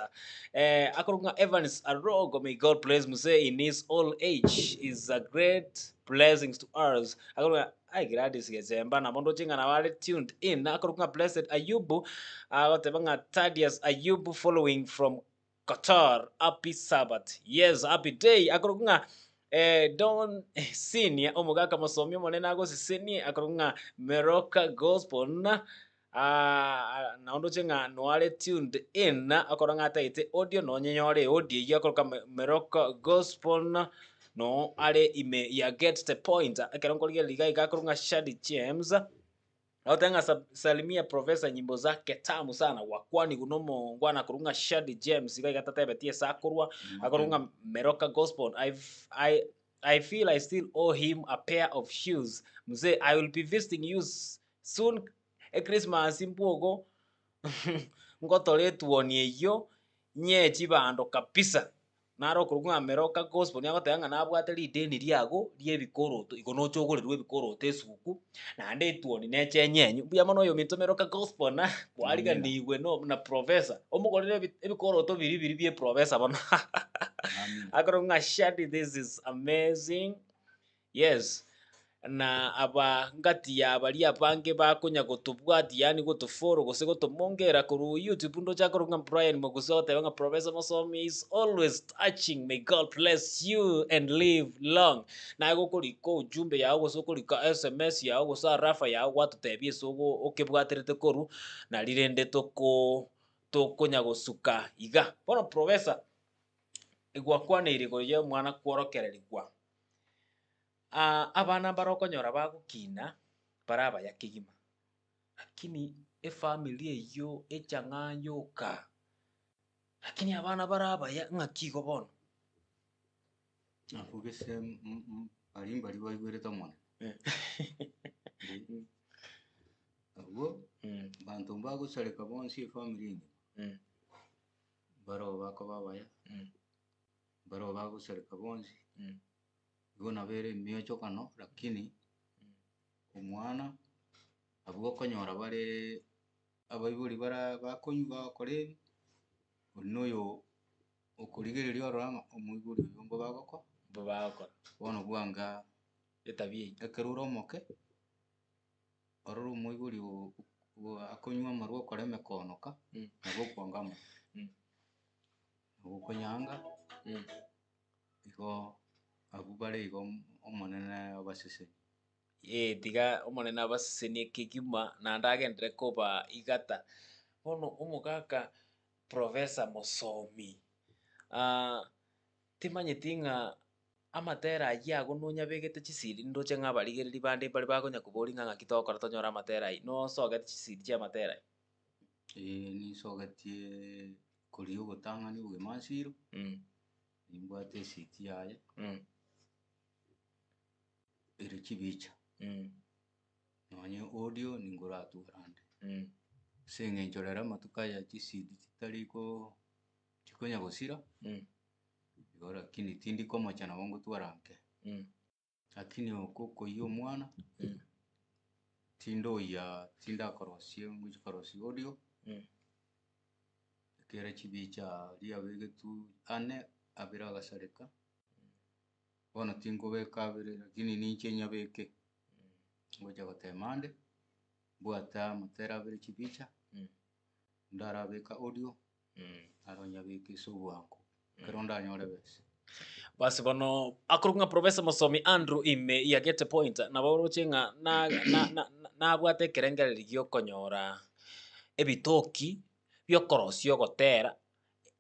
Eh, akorokwa ng'a Evans Arogo, may God bless Mzee in his old age, is a great blessings to us. Akorokwa ng'a ai Gladys Gechemba nabo ndoche ng'a nabo are tuned in. Akorokwa ng'a Blessed Ayubu, agoteba ng'a Thaddeus Ayubu following from Qatar, happy Sabbath. Yes, happy day. Akorokwa ng'a eh, Don Senior, omogaka mosomi omonene agosesenie, akorokwa ng'a Meroka Gospel. Na Aa nao ndoche ng'a noare tuned in, okora ng'a atagete audio nonyenyore eaudio eyio akoroka Meroko Gospel, no are ime ya Get the Point. Ekero nkorigereria iga iga akorwa ng'a Shadi James, agoteba ng'a sa salimia professor nyimbo zake tamu sana, gwakwanigwe na omongwana akorwa ng'a Shadi James iga iga tatebetie ase akorwa, akorwa ng'a Meroka Gospel, I've I I feel I still owe him a pair of shoes, mzee I will be visiting you soon Echristmas mbwogo ngotore etuoni eyio nyee chibando kabisa. Naro okorokwa ng'a Meroka Gospel nigo agoteba ng'a nabwate rideni riago ria ebikoroto igo noche ogorerwe ebikoroto esuguku naende etuoni neche enyenyu. Mbuya mono oyominto Meroka Gospel na kwariganigwe no na professor omogorere ebi ebikoroto biria biria bia eprofessor bono. Akorokwa ng'a Shadi this is amazing. Yes, na aba ngati ya baria abange bakonya gotobwatia yaani gotofollow gose gotomongera korwa YouTube ndoche akorokwa ng'a Brian Mogusu agoteba ng'a Professor Mosomi is always touching may God bless you and live long. Naye gokorika ujumbe yago gose okorika sms yago gose arafa yago gwatotebia ase ogo okebwaterete korwa nari rende toko tokonya gosuka iga. Bono Professor, gwakwaneire igoro ya omwana kworokererigwa. Abana mbare okonyora bagokina bare abaya kegima, lakini efamiri eyio echang'a yoka, lakini abana bare abaya ng'aki igo bono? Abwo gese baria mbaria baigwerete Omonene. Abwo, abanto mbagosareka bonsi efamiri engima, mbaroo bakoba abaya. Barabwo bagosareka bonsi, igo nabo ere emiochokano lakini omwana abwo okonyora bare abaibori bara bakonywa bagokora ebi, oria na oyo okorigereria orora ng'a omoibori oyo mbobe agokora, Mbobe agokora. Bono bwanga Etabia eyio. Ekero ore omoke, orore omoibori oo akonywa amarwa okora emekonoka, nabo okwanga amarwa. Okonyanga, igo abwo bare igo Omonene abasesenie. Ee, tiga Omonene abasesenie kegima, naende agenderere kobaa igata. Bono omogaka Professor Mosomi, timanyeti ng'a amatera ayio ago nonyabegete chisiri ndoche ng'a abarigereri bande mbare bakonya koboria ng'a ng'aki togokora tonyore amatera ayio, nosogeti chisiri chia amatera ayio? Ee ninsogetie koria ogotang'ani obogima ase iro, nimbwate esiti yaye, ere chibicha, nonye audio ninkoratwara ande. Ase eng'encho rero amatuko aya chisidi chitari koo chikonya gosira, igo. Igo lakini tindi komocha nabo ngotwara nke. Lakini oko okoyia omwana, tindoyia tindakorosia ngochi korosia audio, ekere chibicha aria abegetwe ane, abere agasareka, bono tinkobeka abere lakini ninche nyabeke, ngocha gotema ande, mbwate amatera abere chibicha, ndarabeka audio, naro nyabeke ase obwango, ekero ndanyore ebesa. Basi bono akorokwa ng'a Professor Mosomi Andrew ime ya Gete Point, nabo oroche ng'a na- na- na- nabwate ekerengererio giokonyora ebitoki biokorosia ogotera,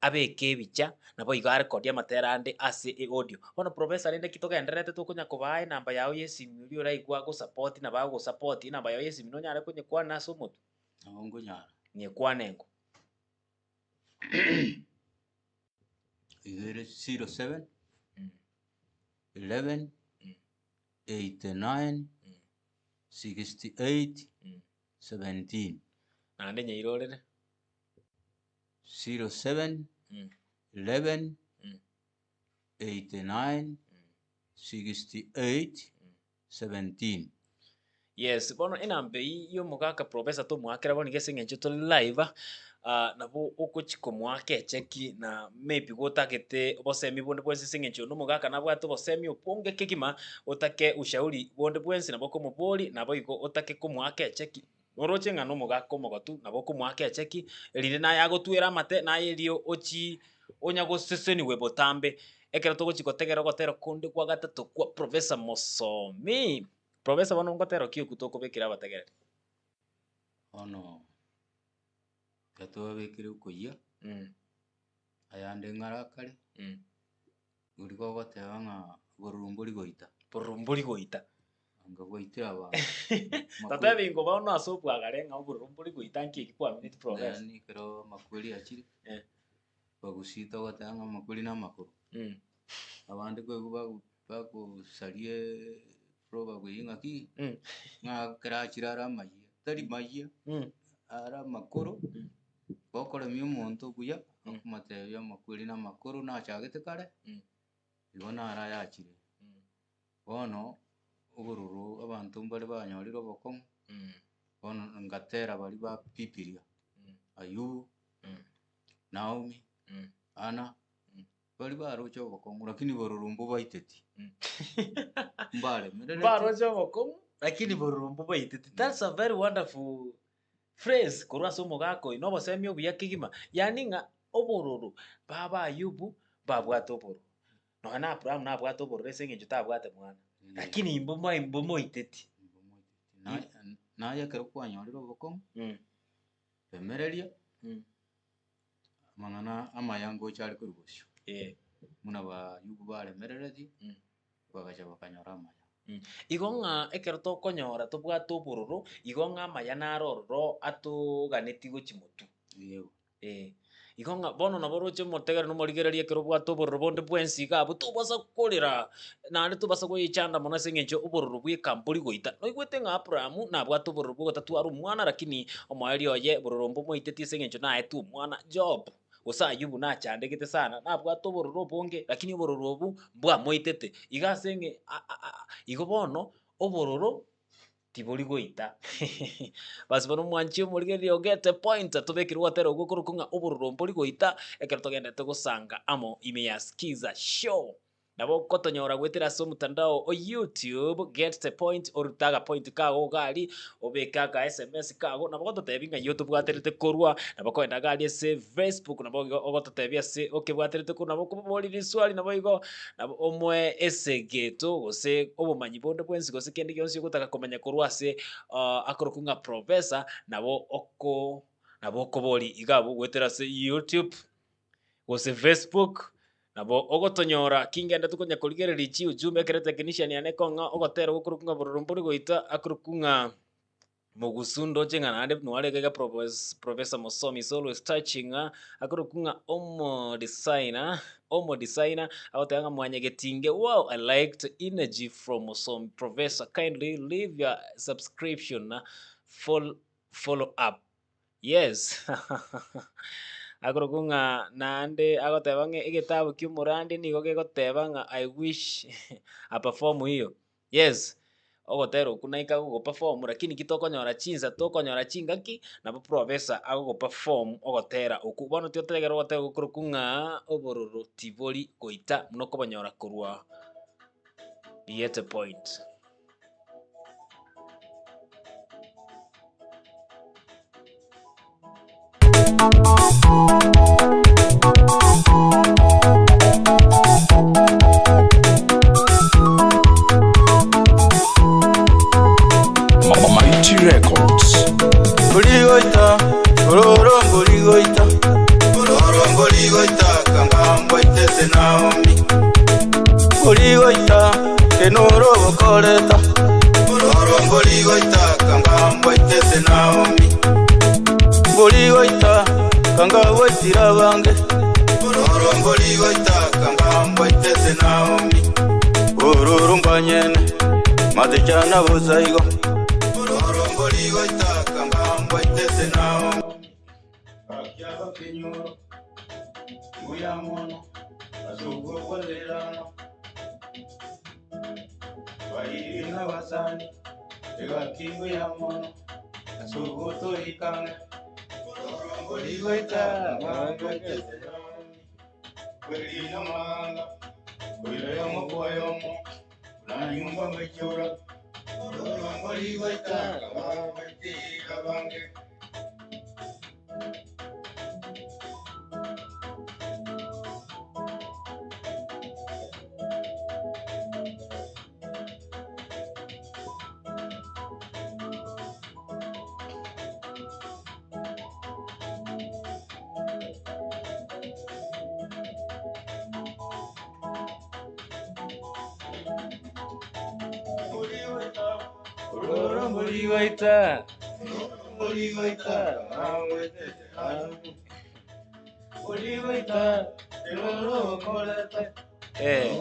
abeke ebicha, naboigo arekodi amatera ande ase eaudio. Bono Professor rende ki togendererete tokonya kobaa enamba yago ya esimi oria oraigwe agosapoti nabo agosapoti, enamba yago ya esimi nonyare konyekwana ase omotwe? Nabo nkonyara. Nyekwane nko. Iga ere 07 11 89 68 17. Naende nyeirorere. 07 11 89 68 17. Yes, bono enamba eyio ya omogaka professor tomoakera bono iga ase eng'encho tore live, ah, nabo ogochi komoaka echeki na maybe gotagete obosemi bonde bwensi ase eng'encho na omogaka nabwate obosemi obonge kegima, otake ushauri bonde bwensi nabo okomoboria, naboigo otake komoaka echeki, oroche ng'a na omogaka omogotu nabo okomoaka echeki, erinde naye agotwere amate naye erio ochii onya goseseniwe botambe. Ekero togochi gotegera ogotera konde kwa gatato kwa Professor Mosomi. Professor bono ngotera ki okwo tokobekera abategereri? Bono ekero twabekire okoyia, ayande ng'are akare, oria gogoteba ng'a bororo mbori goita. Bororo mbori goita. Anga bwaitire abanto. Totebi ingo bono ase obwagare ng'a obororo mbori goita nki eki kwamineti Professor? Yaani ekero amakweri achire, Eh. bagusii togoteba ng'a amakweri na amakoro. Abande koigwa bago bagosaria probably ng'aki, ng'a ekero achire are amayia, tari mayia, are amakoro, gokoremia omonto buya, okomotebia amakweri na amakoro nachagete kare, igo naro ayachire. Bono, obororo abanto mbare banyorire obokong'u, bono ngatera baria ba bibilia, Ayubu, Naomi, Anna, baria baroche obokong'u lakini bororo mbobaiteti. Mbaremerereti. Mbaroche obokong'u lakini bororo mbobaiteti. That's a very wonderful phrase korwa ase omogaka oyo, na obosemi obuya kegima. Yaani ng'a obororo, baba Ayubu mbabwate obororo, nonya na Abraham nabwate obororo ase eng'encho tabwate mwana, lakini mbomai mbomoiteti. Naye naye ekero kwanyorire obokong'u, remereria. Amang'ana amaya ngocha are korwa bosio, Eh. buna Bayubu baremereretie, Mm. bagacha bakanyora amaya. Igo ng'a ekero tokonyora tobwate obororo, igo ng'a amaya naro ororo atoganetie gochia motwe. Yebo. Eh, igo ng'a bono nabo oroche omotegere na omorigereria ekero obwate obororo bonde bwensi iga abwo tobasa korera, naende tobasa goechanda mono ase eng'encho obororo bweka mbori goita. Noigwete ng'a Abraham nabwate obororo bwa ogotatwara omwana lakini omoerio oye bororo mbomoitetie ase eng'encho naetwe omwana Job, gose Ayubu nachandegete sana, nabwate obororo obonge lakini obororo obwo mbwamoitete. Iga ase eng'e a- a- a igo bono obororo tibori goita. Basi bono mwanche omorigereria ogete point tobekere ogotera okwo okorokwa ng'a obororo mbori goita ekero togendete gosanga amo ime ya Skiza Show. Nabo okotonyora goetera ase omotandao o YouTube, get the point, orute agapoint kago iga aria, obeke aka sms kago, nabo ogototebia ng'ai otobwaterete korwa, nabo okogenda iga aria ase Facebook, nabo igo ogototebia ase okebwaterete korwa, nabo okoboria riswali nabo igo, nabo omoe esegeto gose obomanyi bonde bwensi gose kende gionsi ogotaka komanya korwa ase akorokwa ng'a professor, nabo oko nabo okoboria iga abwo goetera ase YouTube, gose Facebook, nabo ogotonyora kingende tokonya korigereria chiujumbe ekero etechnician yane ekong'a ogotera gokorokwa ng'a bororo mbori goita akorokwa ng'a mogusu ndoche ng'a naende nware iga iga propes professor Mosomi is always touching ng'a akorokwa ng'a omo designer omo designer agoteba ng'a mwanyagetinge wow I liked energy from Mosomi professor kindly leave your subscription fol follow up. Yes. Akorokwa ng'a naende agoteba ng'a egetabu kia omorandi nigo gegoteba ng'a I wish a perform hiyo. Yes, ogotera okwo naika gogoperform lakini ki tokonyora chinsa tokonyora chingaki, nabo professor agogoperform ogotera okwo. Bono tigotegerera ogotera gokorokwa ng'a obororo tibori goita buna okobonyora korwa Biete Point. Mighty Records. Mborigoita, ororo mborigoita, ororo mborigoita, kanga mbwaitete Naomi. Mborigoita, kenoro ogokoreta, ororo mborigoita, kanga mbwaitete Naomi. Mborigoita, kanga bwaitire abange, ororo mborigoita, kanga mbwaitete Naomi. Ororo mbanyene, matichana bosa igo, ororo mborigoita, kanga mbwaitete Naomi. Gakiaba kenyoro, mbuya mono, ase ogokwanerana. Bairi nabasani, egaki mbuya mono, ase ogotoika ang'e. Mborigoita, mbwaitete Naomi, kwerina amahanga, koira yomo kwa yomo, buna nyumba ngaichora. Mborigoita, mbwaitete abange. Goita. Eh.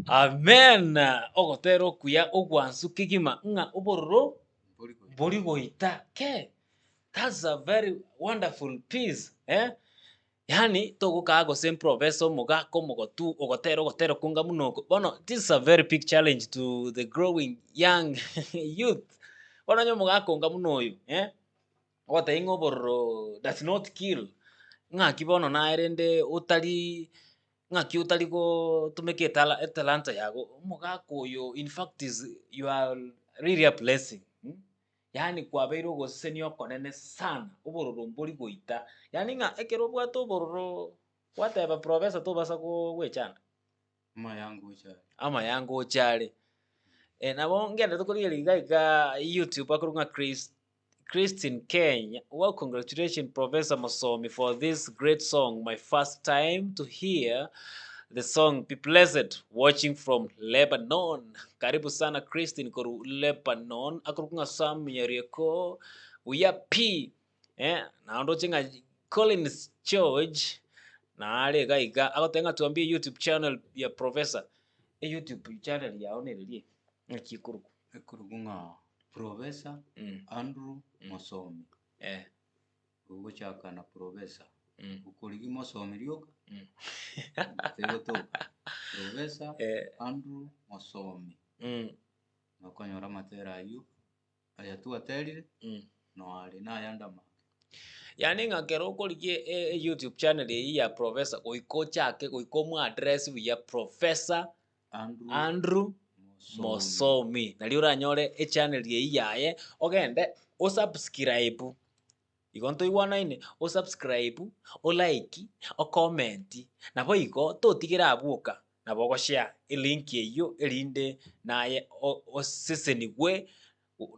Amen! Ogotera okuya ogwansu kegima ng'a obororo mbori goita ke. That's a very wonderful piece eh. Yaani togokaa gose mprofesa omogaka omogotu ogotera ogotera okonga buna oko, bono this is a very big challenge to the growing young youth. Bono onye omogaka onga buna oyo eh, ogotebia ng'a obororo does not kill, ng'aki bono naye rende otari ng'aki otari gotumeka etala etalanta yago, omogaka oyo in fact is you are really a blessing. Yaani kwabeire ogosesenia okonene sana, obororo mbori goita. Yaani ng'a ekero obwate obororo gwateba professor tobasa goechanda. Amaya ngocha are. Amaya ngocha are. Nabo ngenderete korigereria iga iga YouTube akorokwa ng'a Chris Christine Kenya, well congratulations Professor Mosomi for this great song, my first time to hear the song be blessed watching from Lebanon. Karibu sana Christine koru Lebanon akorokwa ng'a Sam Nyarieko buya pi eh, naende oche ng'a Collins George nare iga iga agoteba ng'a tuambie YouTube channel ya Professor. E YouTube channel yao nereri ng'aki ekorokwa? Ekorokwa ng'a Professor Andrew Mosomi. Eh. Ogochaka na Professor. Okorigia mosomi rioka, tegotoka. Professor Andrew Mosomi. Nokonyora amatera ayio, aya twaterire, noare nayande amange. Yaani ng'a ekero okorigia e- eyoutube channel eyio ya professor goika ochake goika omoaddress buya professor Andrew, Andrew Mosomi. Mosomi. Nario oranyore echannel eyio yaye, ogende osubscribe. Igo ntoigwanaine, osubscribe, olike, okomenti, naboigo totigere abwo oka, nabo ogoshare elink eyio erinde naye osesenigwe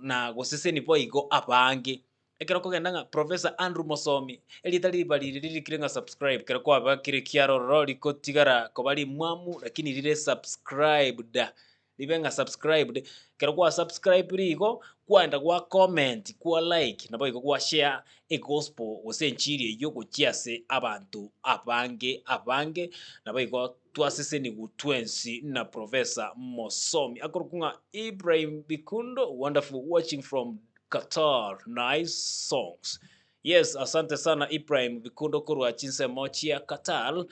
na goseseni boigo abange. Ekero okogenda ng'a Professor Andrew Mosomi, erieta riba riria ririkire ng'a subscribe, ekero kwabakire ekiara ororo rigotigara koba rimwamu lakini rire subscribed. Ribe ng'a subscribed, ekero kwa subscribire igo, kwaenda gwa comment, kwa like, naboigo gwa share egospel gose enchiri eyio gochia ase abanto abange abange, naboigo twasesenigwe twensi na Professor Mosomi. Akorokwa ng'a Ibrahim Bikundo, wonderful watching from Qatar, nice songs. Yes, asante sana Ibrahim Bikundo korwa chinsemo chia Qatar,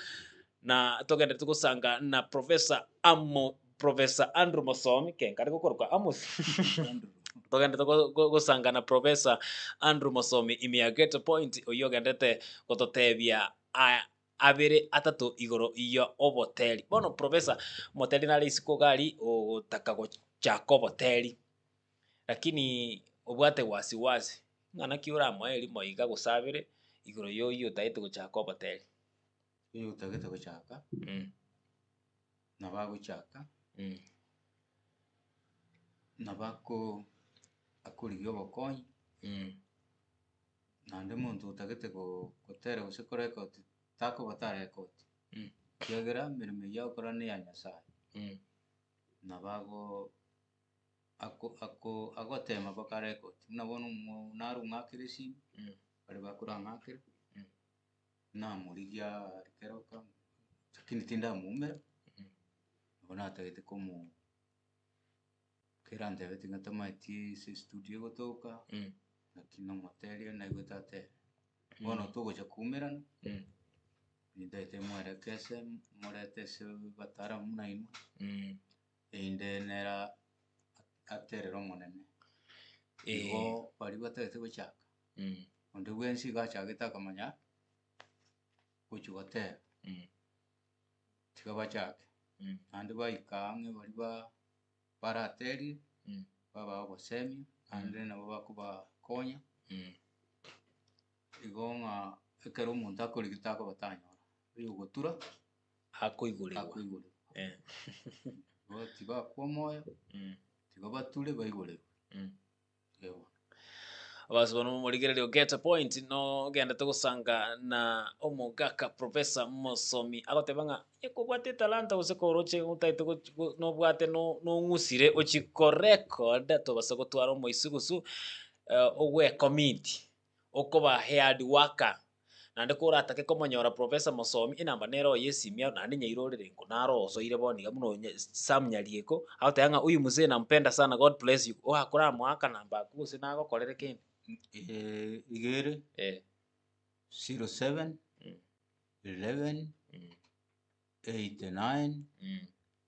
na togenderete gosanga na Professor amo Professor Andrew Mosomi, kenkare gokorokwa Amos. Togenderete gosanga na Professor Andrew Mosomi ime ya Greater Point, oyio ogenderete gototebia abere atato igoro ya oboteri. Bono Professor, omoteri nare isiko iga aria ogotaka gochaka oboteri, lakini obwate wasiwasi, ng'a naki oramoe erimo iga gose abere, igoro ya oyio otagete gochaka oboteri. Oyo otagete gochaka, nabo agochaka, nabo ako akorigia obokonyi, naende omonto otagete go gotera gose korecord takoba tarecord, ekiagera emeremo eywo agokora na eya Nyasaye. Nabo ago ako ako agotema mpaka arecord, buna bono omo naro ong'akere esimi, baria bakorang'akera. Namorigia aria keroka, lakini tindamoumera, nabo natagete komo kera antebetie ng'a tamaeti ase estudio egotoka, lakini nomoteria naigwete atere. Bono togocha koumerana, nintagete mwerekese, morete ase abataalamu buna inwe, erinde nere aterere omonene. Igo baria batagete gochaka. Onde bwensi iga achagete akamanya gochia gotera, tiga bachake, naende baika ang'e baria ba baraterie, babaa obosemia, naende nabo bakobakonya, igo ng'a ekero omonto akorigia takoba tanyora, oyogotura Akoigorerwa. akoigorerwa. Igo tibakwa omoyo, tiga bature baigorerwe. Ewa. Abase bono momorigereria o Get a Point nogendete gosanga na omogaka Professor Mosomi agoteba ng'a ekobwate etalanta gose koroche otagete gochi go nobwate no nong'usire ochie korecord tobasa gotwara omoisugusu ogwecommit okoba hard worker. Naende koratake komonyora Professor Mosomi, enamba nere oye esimi aro naende nyairorere nko naro osoire bono iga buna onye Sam Nyarieko, agoteba ng'a huyu mzee nampenda sana God bless you, oakoramoa akanamba akwo gose nagokorere kende. Iga ere Eh. 07 Mm. 11 89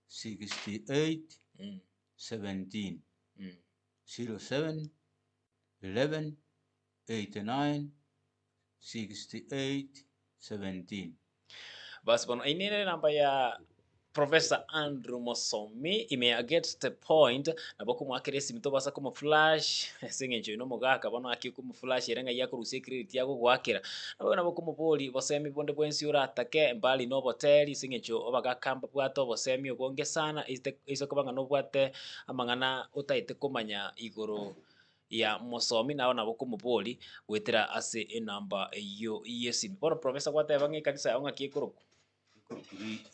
68 17 07 11 89 68 17. Basi bono eye nere enamba ya Professor Andrew Mosomi ime ya Get the Point, nabo okomoakera esimi tobasa komoflash ase eng'encho oyo nomogaka bono ake okomoflash ere ng'ai akorusia ecredit agogoakera. Nabo nabo okomoboria bosemi bonde bwensi oratake mbali na oboteri ase eng'encho abagaka mbabwate obosemi obonge sana ete ase koba ng'a nobwate amang'ana otaete komanya igoro ya mosomi nabo nabo okomoboria goetera ase enamba eyio y'esimi. Bono Professor gwateba ng'a ekanisa yao ng'aki ekorokwa?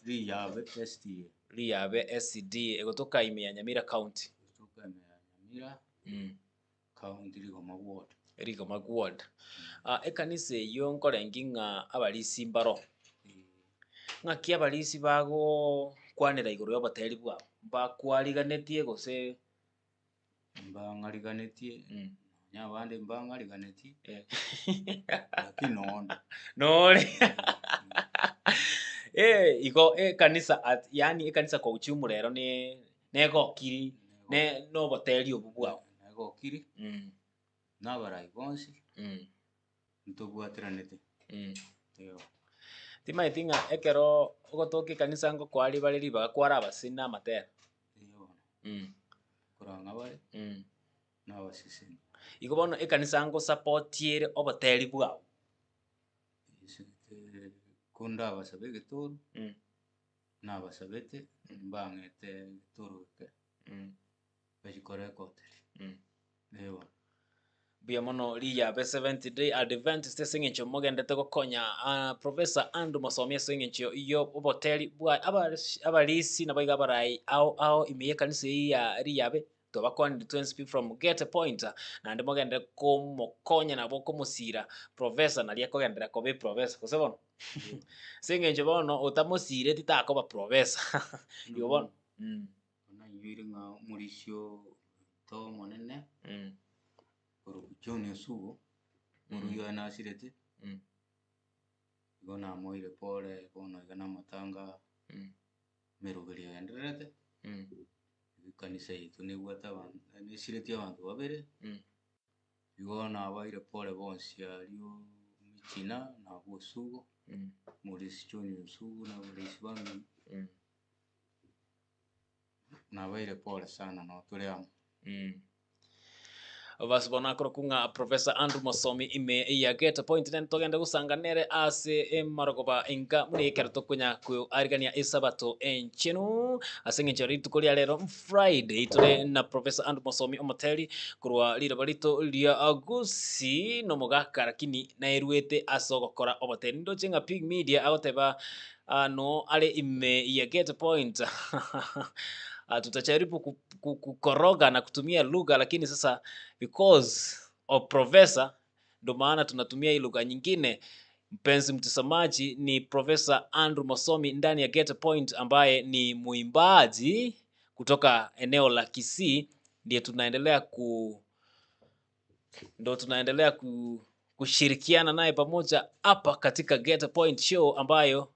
Riyabe SDA. Riyabe SDA egotoka ime ya Nyamira County. Egotoka ime ya Nyamira County Rigoma Ward. Rigoma Ward. Ekanisa eyio nkorengi ng'a abarisia mbaro. Ng'aki abarisia bagokwanera igoro y'oboteri bwabo? Mbakwariganetie gose? Mbang'ariganetie, nonya abande mbang'ariganetie, lakini nonde. Nore. Eh, igo ekanisa at yaani ekanisa kwa ujumla ero ne negokiri ne noboteri obwo bwao. Negokiri, na abarai bonsi, ntobwateranete. Eeh. Timanyeti ng'a ekero ogotoka ekanisa ngokoa ribare ribaga kwarabase na amatera. Eeh bono. Korang'a bare nabaseseni. Igo bono ekanisa ngosapotiere oboteri bwao. Ko ndabasabe egetoro, nabasabete mbang'ete egetoro eke, bachie korekoteri. Ee bono. Mbuya mono riyabe Seventh Day Adventist ase eng'encho mogendete gokonya ah, Professor Andrew Mosomi ase eng'encho y'oboteri bwaye. Abarisi abarisi nabo iga abarai ao ao ime y'ekanisa eyio ya riyabe twabakwanire twensi pi from Gete Point naende mogenderere komokonya nabo komosira Professor naria akogenderera koba eprofessor gose bono? Ase eng'encho bono otamosireti takoba professor igo bono. Naigwire ng'a omorisia oito omonene korwa John Osugo, oria oye nasirete, igo namoire pore bono iga na amatanga emeroberio egendererete, ekanisa yaito nebwate abanto nesiretie abanto babere, igo nabaire pore bonsi aria Michina na abwo Osugo, omorisia John Osugo na abarisia bamino. Nabaire pore sana noo tore amo. Basi bono akorokwa ng'a Professor Andrew Mosomi ime ya Gate Point nere togende gosanga nere ase emarogoba enga buna ekero tokonya koarigania esabato enchenu ase eng'encho rituko ria rero Friday tore na Professor Andrew Mosomi omoteri korwa riroba rito ria Gusii nomogaka lakini naerwete ase ogokora oboteri ndoche ng'a Pig Media agoteba Ano are ime ya Gate Point tutajaribu kukoroga na kutumia lugha lakini sasa because of professor ndo maana tunatumia hii lugha nyingine. Mpenzi mtazamaji, ni Professor Andrew Mosomi ndani ya Gate Point ambaye ni mwimbaji kutoka eneo la Kisii, ndiye tunaendelea ku ndo tunaendelea ku, kushirikiana naye pamoja hapa katika Get Point Show ambayo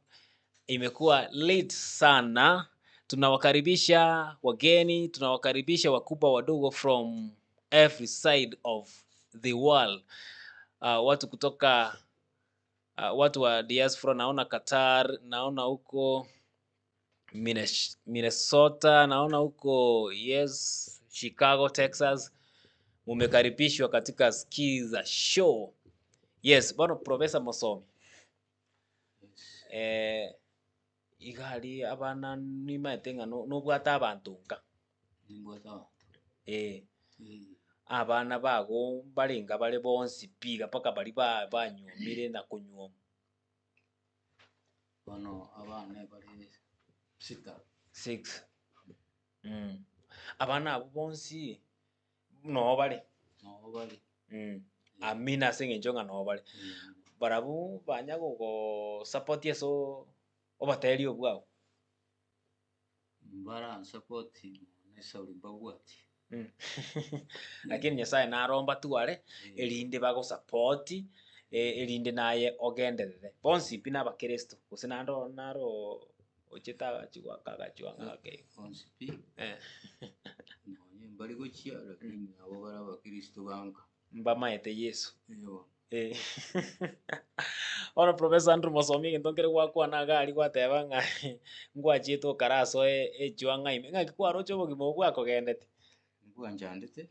imekuwa late sana. Tunawakaribisha wageni, tunawakaribisha wakubwa wadogo from every side of the world. Watu kutoka watu wa diaspora, naona Qatar, naona huko Minnesota, naona huko yes, Chicago, Texas. Mumekaribishwa katika Skiza Show. Yes, bono Professor Mosomi. Yes. Eh, iga aria abana nimaete ng'a no- nobwate abanto nka. Nimbwate abanto. Eh, Eh, abana bago mbarenga bare bonsi pi iga mpaka baria ba- banyuomire na konyuomwa. Bono abana bare sita. Six. Abana abwo bonsi noo bare. Noo bare. Amina ase eng'encho ng'a noo bare. Barabwo banya gogosupport ase oboteria obwo abwo. Mbaransapoti nonya esauri mbabwati. Lakini Nyasaye naro mbatware, erinde bagosapoti. erinde naye ogenderere. Bonsi pi nabakeresto, gose naende oo naro ochete agachia goaka agachia ang'e ake igo. Bonsi pi, nonye mbari gochia lakini nabo bare abakristo banka. Mbamaete Yeso. Eh bono. Eh. Bono Professor Andrew Mosomi egento nkere gwakwana iga aria gwateba ng'a ngwachiete okarasoe echuang'a ime, ng'aki kwaroche obogima obwo bwakogendetie? Mbwanchandete,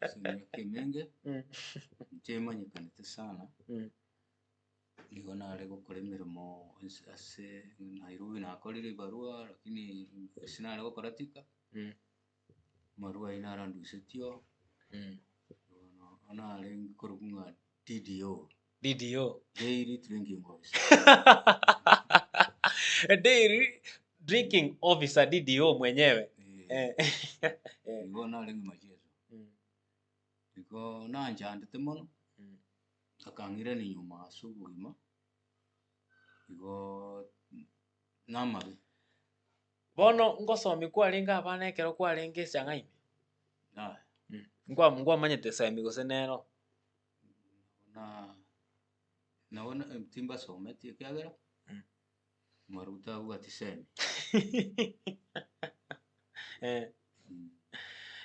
ase emiaka emenge, inche emanyekanete sana, nigo nare gokora emeremo ase ase Nairobi nakorire ebarua lakini ase nare gokora Thika, amarwa aywo narandusetie oo, bono narenge korokwa ng'a DDO. DDO. Daily Drinking Officer. Daily Drinking Officer DDO mwenyewe. Eh, Eh. Igo narenge macheso. Igo nanchandete mono, akang'irania nyuma ase obogima, igoo namabe. Bono ngosomia kwarenge abana ekero kwarenge esang'a ime? Yaya. Nkwa nkwamanyete esemi gose nero? Na nabo na- timbasometi ekiagera, maruta tabwati semi. Eh.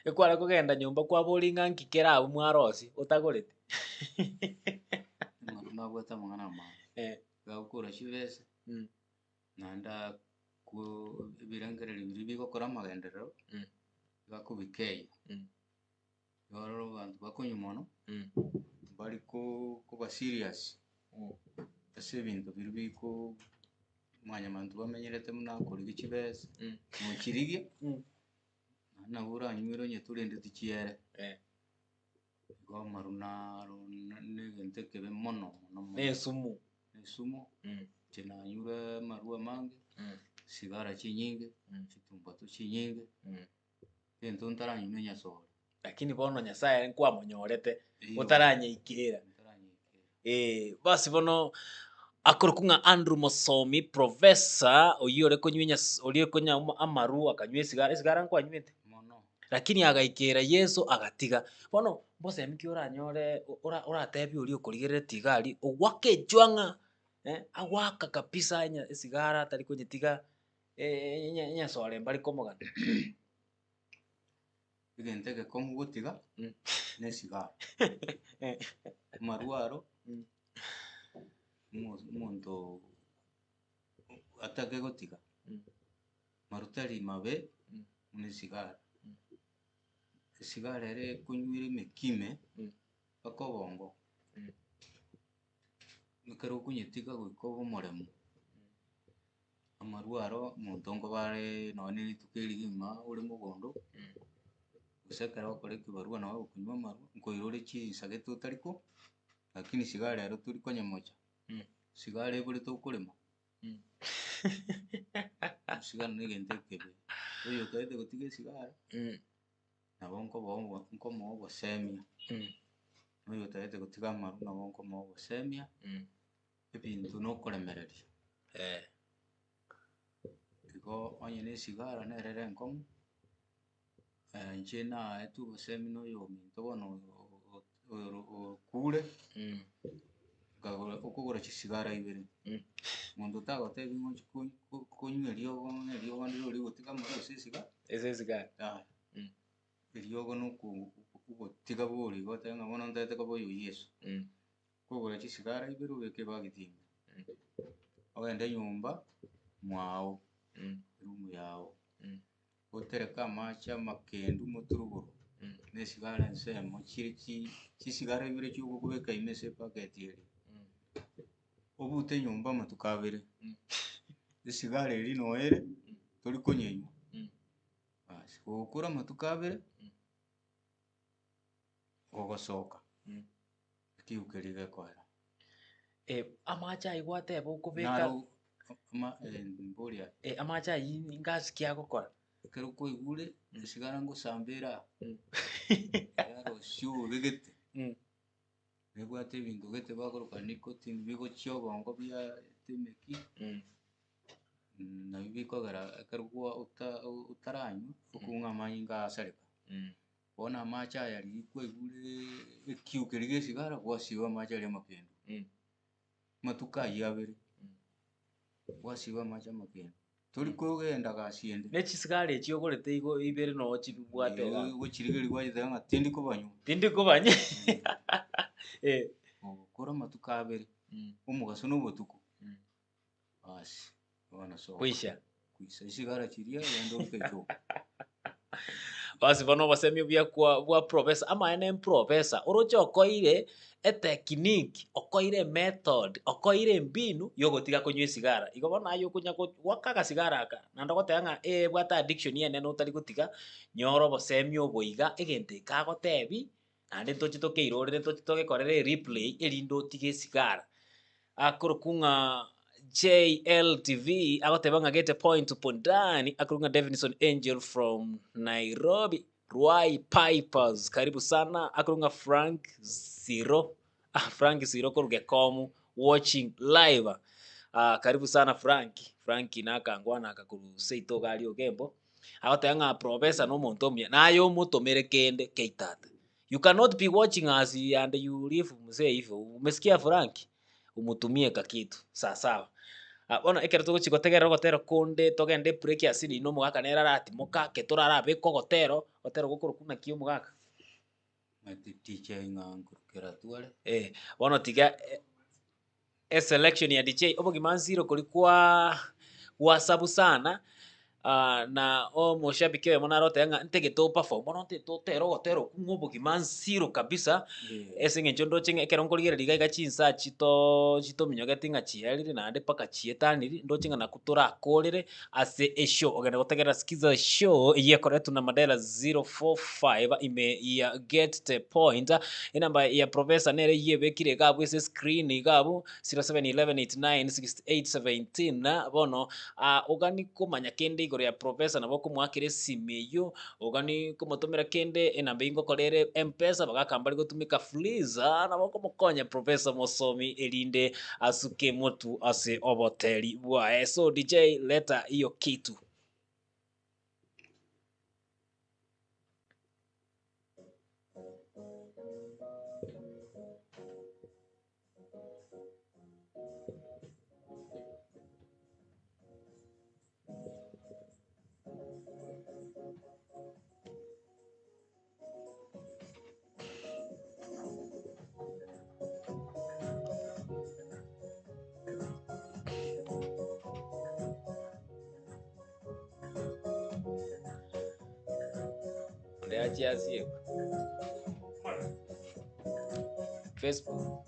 Ekware kogenda nyomba kwaboria ng'a nki kere abwo mwarosia otagoreti? Amaru nabwate amang'ana amange, gagokora chibesa. Naende akwo ebirengererio biria bigokora amagenderero, gakobikeia. Igo ororo abanto bakonywa mono, mbari ko- koba serious, ase ebinto biria biko mwanyabanto bamenyerete buna korigia chibesa, nochirigia, naende nabo oranywere onye torendeti chiere. Igo amaru naro na- na egento ekebe mono mono mono. Na esumu. Na esumu, inche nanyure amaru amange, sigara chinyinge, chitumbato chinyinge, egento ntaranywa na enyasore. Lakini bono Nyasaye nkwamonyorete, Eyo. otaranyeikera. Ntaranyeikera. Eh, basi bono akorokwa ng'a Andrew Mosomi, professor, oyio ore konywa enyas oria okonywa ama- amaru akanywa esigara, esigara nkwanywete? Mono. Lakini agaikera Yeso agatiga. Bono mbosemi ki oranyore ora oratebie oria okorigereretie iga aria, ogwaka echwang'a eh, agoaka kabisa enya esigara atari konyetiga enyasore mbari komogana. Egento egekong'u gotiga, na esigara. Amarwa aro, omo- omonto atake gotiga, maru tari mabe buna esigara. Esigara ere ekonywera emeki ime, mpaka obongo, ekero okonyetiga goika obe omoremu. Amarwa aro omonto nkoba are nonye na rituko erigima ore mogondo, gose ekero ogokora ekibarua nabo okonywa amarwa, nkoira ore chinsa gete otari ko, lakini sigara ero tori konyemocha, sigara eborete okorema. Esigara na egento ekebe, oyo otagete gotiga esigara, nabo nkoboa obo nkomoa obosemia, na oyo otagete gotiga amarwa nabo nkomoa obosemia, ebinto na okoremereria. Igo onye na esigara nere ere enkong'u, inche naetwe obosemia na oyominto bono oyo oyo okure, nkagora okogora chisigara ibere, monto tagotebi ng'a ochi ko- ko- konywa eriogo ng'a eriogo ndire oria ogotiga amare gose esigara, Ase esigara. yaya. Eriogo na oko ogotiga bori igo otebe ng'a bono ntagete koba oyo Yeso. Kogora chisigara ibere obeke ebageti ime, ogende nyomba mwao, eroom yago, otereke amache amakendu moturuburu, na esigara ensemo chire chi chisigara ibere chiogokobeka ime ase ebageti eria, obute nyomba amatuko abere, esigara eria noere, tori konyenywa, basi gokora amatuko abere, ogosoka. Ekiu keria gekoera. Amache ayio gwateba okobeka Naro ama mboria aye. Amache ayio ngasi ki agokora? Ekero kwaigure esigara ngosamba ere aa, yarosia obobe gete, nebwate ebinto gete bakoroka nicotine bigochia obongo biaeta emeki, nabio bikogera ekero gwa ota otaranywa, okong'a amanyinga asareka. Bono amache aya riria kwaigure ekiu keria gia esigara, gwasiba amache aria amakendu. Amatuko ayio abere, gwasiba amache amakendu. Tori kogenda gasi ende. Ne chisigara echi ogorete igo ibere noo chibwate igaa. Ogochirigeria gwachiteba ng'a tindi kobanywa. Tindi kobanywa eh. Ogokora amatuko abere, omogaso na obotuko, basi bono soka. Kwisha. Kwisa esigara chiria ogende orute echoka. Basi bono obosemi obuya kwa bwa professor, amaene mprofessor, oroche okoeire etechnique, okoeire emethod, okoeire embinu ya ogotiga konywa esigara. Igo bono aye okonya go goaka agasigara aka, naende ogoteba ng'a eh ebwate addiction enene otari gotiga, nyora obosemi obo iga, egento eke agotebi, naende ntoche tokeirorere ntoche togekorere ereplay erinde otige esigara. Akorokwa ng'a JLTV agoteba ng'a get a point Pondani, akorokwa ng'a Davidson Angel from Nairobi, Ruai Pipers karibu sana, akorokwa ng'a Frank Zero, ah Frank Zero korwa Gekomu watching live, ah karibu sana Frank, Frank nakangwana aka korwa seito iga aria Ogembo, agoteba ng'a professor na omonto omuya, naye omotomere kende keitata. You cannot be watching us and you leave mzee hivyo, umesikia Frank? Umutumie kakitu sawasawa. Ah, bono ekero togochi gotegerera ogotera konde togende ebreak ase riina omogaka nere aratimoka ake torarabeke ogotero, ogotero gokorokwa naki omogaka? Omanyete teacher ng'a nkorokera tware. Eh, bono tiga eselection ya DJ, obogima nziro koria kwaa gwasabu sana, na omoshabiki oyomo nare oteba ng'a ntagete o perform bono ntagete otere ogotera okwo ng'a obogima nziro kabisa, ase eng'encho ndoche ng'a ekero nkorigereria iga iga chinsa chitoo chitominyogeti ng'a chiarire naende mpaka chietaniri, ndoche ng'a nakwo torakorere ase eshow. Ogende gotegerera skiza show eywo ekoretwe na Mandela 045 ime ya Get the Point. Enamba ya professor nere eywo ebekire iga abwo ase escreen iga abwo 0711896817 bono ogani komanya kende igoro ya professor nabo okomoakera esimi eywo, ogani komotomera kende enamba eywo ngokora ere mpesa bagaka mbare gotumeka fuliza nabo okomokonya professor mosomi erinde asuke motu ase oboteri bwaye. So DJ leta hiyo kitu. Onde achie asiekwe. Facebook.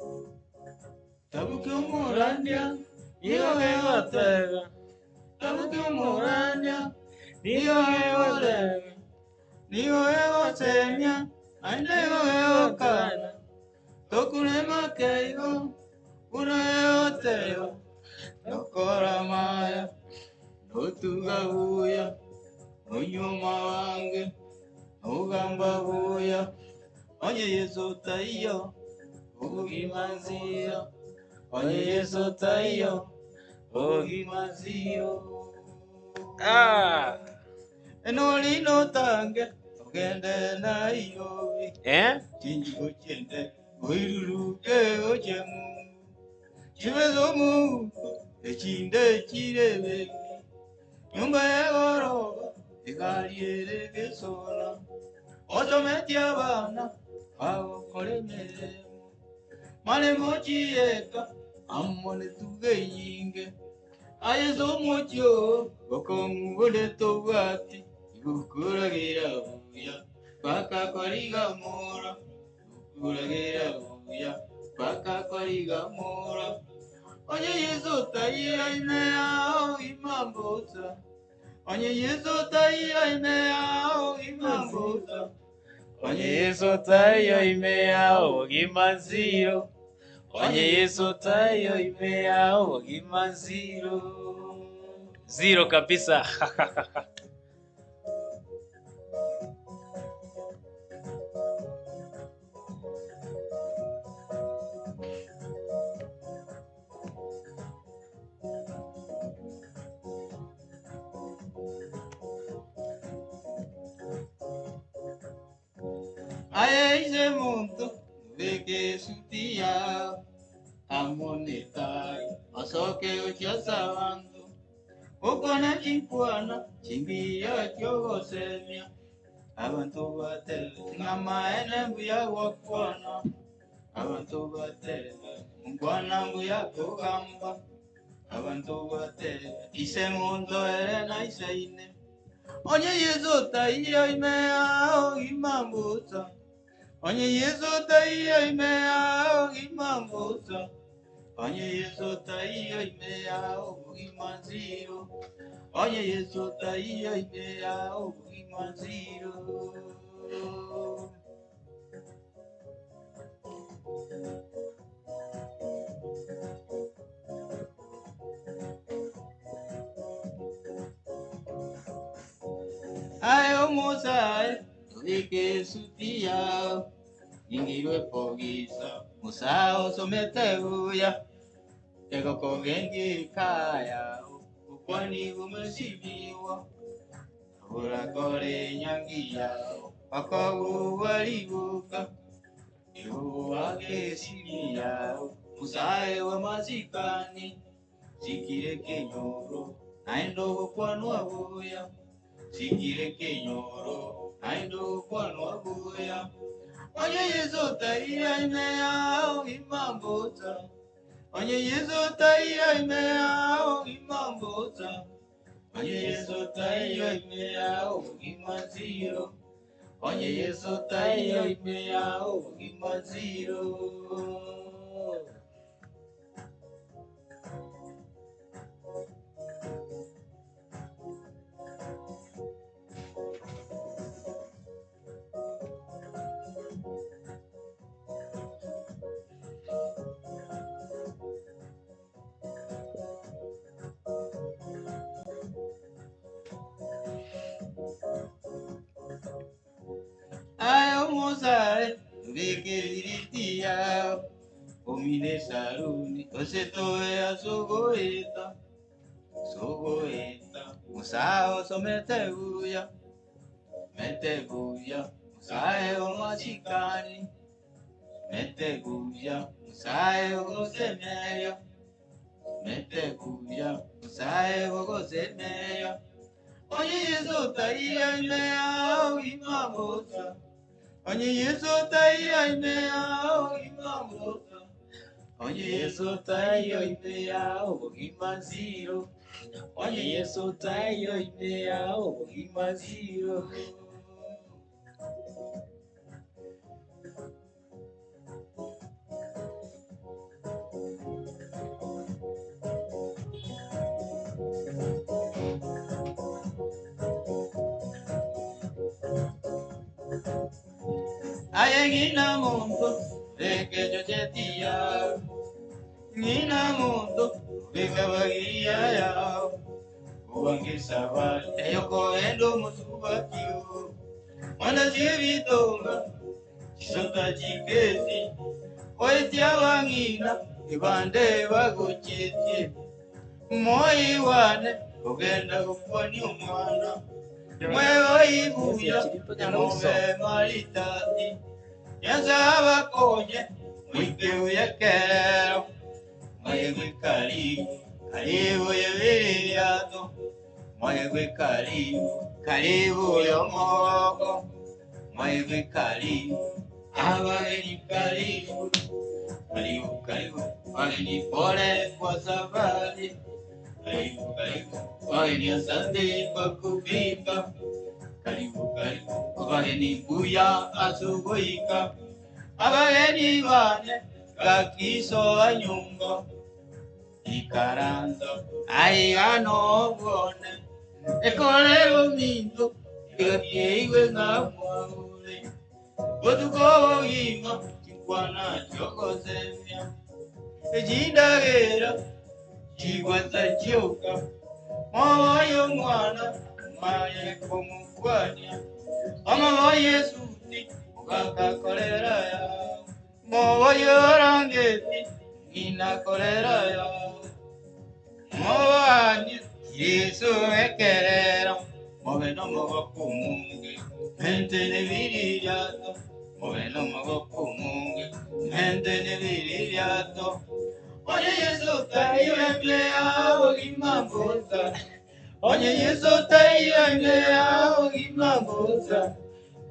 Tabuki omorandia, nigo gegoteba. Tabuki omorandia, nigo gegoteba. Nigo egosemia, naende nigo egokana. Tokurema keigo, buna egoteba. Nokora amaya, notuga buya, nonyuoma abange, nogamba buya. Onye Yeso taiyo, obogima nziro. Onye Yeso taiyo, obogima nziro. Ah. Enori notange, ogende Nairobi. Eh? Chinchugo chiende, oiruruke oche ng'umbu. Chibe z'omoguko, echinde chire bengi. Nyomba y'egoroba, egari ere gesona. Osometie abana, bagokora emeremo. Maremo chieka, amo netugo enyinge. Aye ase omochie oo, bokong'u bonde tobwati, igokoragera buya, mpaka kwarigamora, gokoragera buya, mpaka kwarigamora. Onye Yeso taiyo ime yao ima mbosa, onye Yeso taiyo ime yao ima mbosa, Onye Yeso taiyo ime yao obogima nziro, onye Yeso taiyo ime yao obogima nziro. Zero kabisa. Aye ise monto, obeke esuti yao amo netai, osoke gochia ase abanto, okwane chinkwana chingiya chi'ogosemia. Abanto batebe ng'a amaene mbuya gwakwana, abanto batebe nkwana mbuya kogamba, abanto batebe ise monto ere naisaine. Onye Yeso taiyo ime yao gima mbosa, onye Yeso taiyo ime yao gima mbosa, onye Yeso taiyo ime yao bogima nziro, onye Yeso taiyo ime yao bogima nziro. Aye omosae, obeke esuti yao, ingirwe kogisa, Musa osomete buya, egokogenge kaya, okwani gomesibiwa, orakore enyangi yao, bakogwa rigoka, igo esimi yao, Musae w'amasikani, sikire kenyoro, naende ogokwanwa buya, sikire kenyoro, naende ogokwanwa buya. Onye Yeso taiyo ime yao imambosa, onye Yeso taiyo ime yao imambosa, onye Yeso taiyo ime yao bogima nziro, onye Yeso taiyo ime yao bogima nziro. Aye omosae, obeke ebiriti yao, omine esaruni, osetoe ase ogoeta, ase ogoeta. Musae osomete buya, mete buya, musae omasikani, mete buya, musae ogosemeria, mete buya, musae ogosemeria. Onye Yeso taiyo ime yao imabosa, onye Yeso taiyo ime yao imabosa, onye Yeso taiyo ime yao bogima nziro, onye Yeso taiyo ime yao bogima nziro. Aye ng'ina monto, beka echocheti yao, ng'ina monto, beka bagiria yao, obange esabari eyokoenda omosubati oo, mwana chi'ebitonga, chisota chikesi, oetie abang'ina, ebande bagochetie, moigwane, kogenda gokwania omwana, mwegoibuya, mobe maritati, Nyasae abakonye, moike buya ekerero, moegwe karibu, karibu y'ebiriato, moegwe karibu, karibu y'omogoko, moegwe karibu, abageni karibu, karibu karibu, wageni pole kwa safari, karibu karibu, wageni asante kwa kufika, karibu karibu, abageni buya asubuhika, abageni bane gakisoa nyumba, ikaranza aiga nobwone, ekorero minto, igatiigwe ng'a mwaure, botuko bogima, chinkwana chiogosemia, echindagera, chigwesa chioka, moyo omwana, maye komokwania, omoboyo esuti, mogakakorera yao, moboyo orangeti, ng'ina korera yao, mobani Yesu ekerero, mobe nomogoko omonge, mente nebiririato, Obe nomogoko omonge, mente nebiririato. Onye Yeso taiyo ime yao obogima mbosa. Onye Yeso taiyo ime yao obogima mbosa.